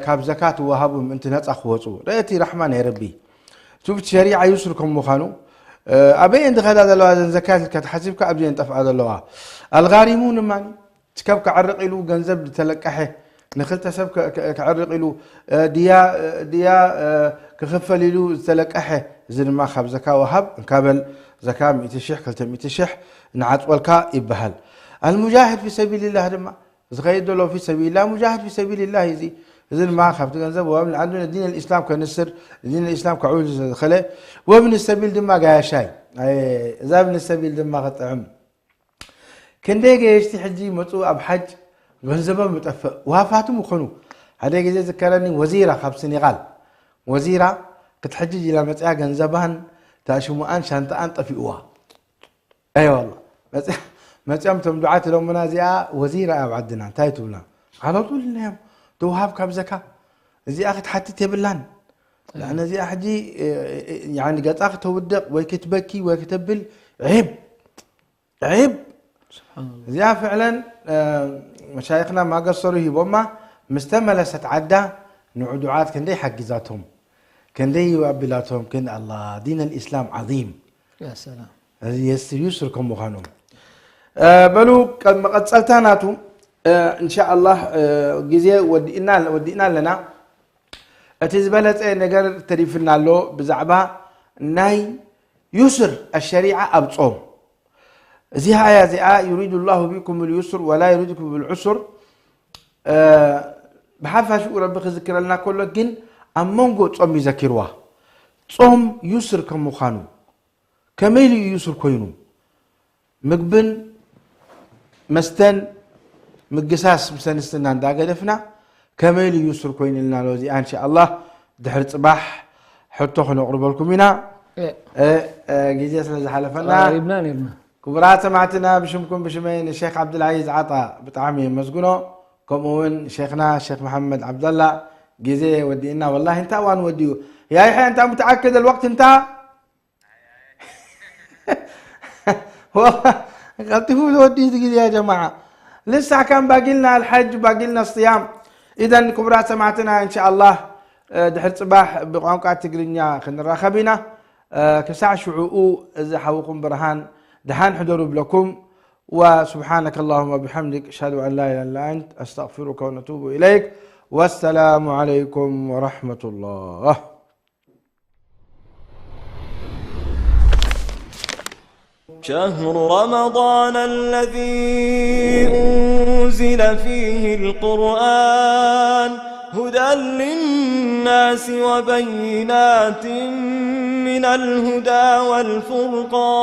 ካብ ዘካት ወሃቡ ምእንቲ ነፃ ክወፁ ርእቲ ራሕማ ናይ ረቢ ቱብቲ ሸሪዓ ዩስር ከም ምዃኑ ኣበየን ዝኸዳ ዘለዋ ዘን ዘካት ኢልካ ተሓሲብካ ኣብዚአን ጠፍኣ ዘለዋ ኣልጋሪሙን እማኒ ስከብ ክዕርቕ ኢሉ ገንዘብ ዝተለቀሐ ንክልተ ሰብ ክዕርቕ ኢሉ ድያ ክኽፈል ኢሉ ዝተለቀሐ እዚ ድማ ካብ ዘካ ወሃብ እንካበል ዘካ ሚእቲ ሽሕ ክልተ ሚእቲ ሽሕ ንዓፅወልካ ይበሃል። ኣልሙጃሂድ ፊ ሰቢልላህ ድማ ዝኸይድ ዘሎ ፊ ሰቢልላ ሙጃሂድ ፊ ሰቢልላህ እዚ እዚ ድማ ካብቲ ገንዘብ ወሃብ ንዓንዱ ንዲን ልእስላም ከንስር ዲን ልእስላም ከዕውል ዝኸለ ወብኒ ሰቢል ድማ ጋያሻይ እዛ ብኒ ሰቢል ድማ ክጥዕም ክንደይ ገየሽቲ ሕጂ ይመፁ ኣብ ሓጅ ገንዘቦም ይጠፍእ ዋፋቱ ምኾኑ ሓደ ግዜ ዝከረኒ ወዚራ ካብ ስኒቃል ወዚራ ክትሕጅጅ ኢላ መፅያ ገንዘባን ታሽሙኣን ሻንጣኣን ጠፊእዋ ኣይዋላ መፅኦም እቶም ዱዓት ኢሎምና እዚኣ ወዚራ ኣብ ዓድና እንታይ ትብላ ዓለጡልናዮም ተውሃብ ካብ ዘካ እዚኣ ክትሓትት የብላን ነዚኣ ሕጂ ገፃ ክተውድቕ ወይ ክትበኪ ወይ ክተብል ዒብ ዒብ እዚኣ ፍዕለን መሻይኽና ማገሰሩ ሂቦማ ምስ ተመለሰት ዓዳ ንዑ ዱዓት ክንደይ ሓጊዛቶም ክንደይ ኣቢላቶም ግን ኣላ ዲን ልእስላም ዓዚም እዚ የስር ዩስር ከም ምዃኑ በሉ መቐፀልታ ናቱ እንሻ ኣላህ ግዜ ወዲእና ኣለና እቲ ዝበለፀ ነገር ተሪፍና ኣሎ ብዛዕባ ናይ ዩስር ኣሸሪዓ ኣብ ፆም እዚኣ እያ እዚኣ ዩሪዱ ላሁ ቢኩም ልዩስር ወላ ዩሪድኩም ብልዑስር ብሓፋሽኡ ረቢ ክዝክረልና ከሎ ግን ኣብ መንጎ ፆም ይዘኪርዋ ፆም ዩስር ከም ምዃኑ ከመይ ኢሉ ዩስር ኮይኑ ምግብን መስተን ምግሳስ ምስ ኣንስትና እንዳገደፍና ከመይ ኢሉ ዩስር ኮይኑ ኢልና ኣሎ እዚኣ እንሻ ኣላህ ድሕሪ ፅባሕ ሕቶ ክነቕርበልኩም ኢና ግዜ ስለ ዝሓለፈና ክቡራት ሰማዕትና ብሽምኩም ብሽመይ ንሼክ ዓብድልዓዚዝ ዓጣ ብጣዕሚ የመስግኖ ከምኡ እውን ሼክና ሼክ መሓመድ ዓብደላ ግዜ ወዲእና ወላሂ እንታይ እዋን ወዲኡ ያይሐ እንታ ሙተዓክድ ልወቅት እንታ ቀልጢፉ ተወዲኡ እቲ ግዜ ያ ጀማዓ ልሳዕ ከም ባጊልና ኣልሓጅ ባጊልና ስያም ኢዘን ክቡራት ሰማዕትና እንሻ ኣላህ ድሕሪ ፅባሕ ብቋንቋ ትግርኛ ክንራኸብ ኢና ክሳዕ ሽዑኡ እዚ ሓውኩም ብርሃን ደሓን ሕደሩ ብለኩም وسبحانك اللهم وبحمدك أشهد أن لا إله إلا أنت أستغفرك ونتوب إليك والسلام عليكم ورحمة الله شهر رمضان الذي أنزل فيه القرآن هدى للناس وبينات من الهدى والفرقان،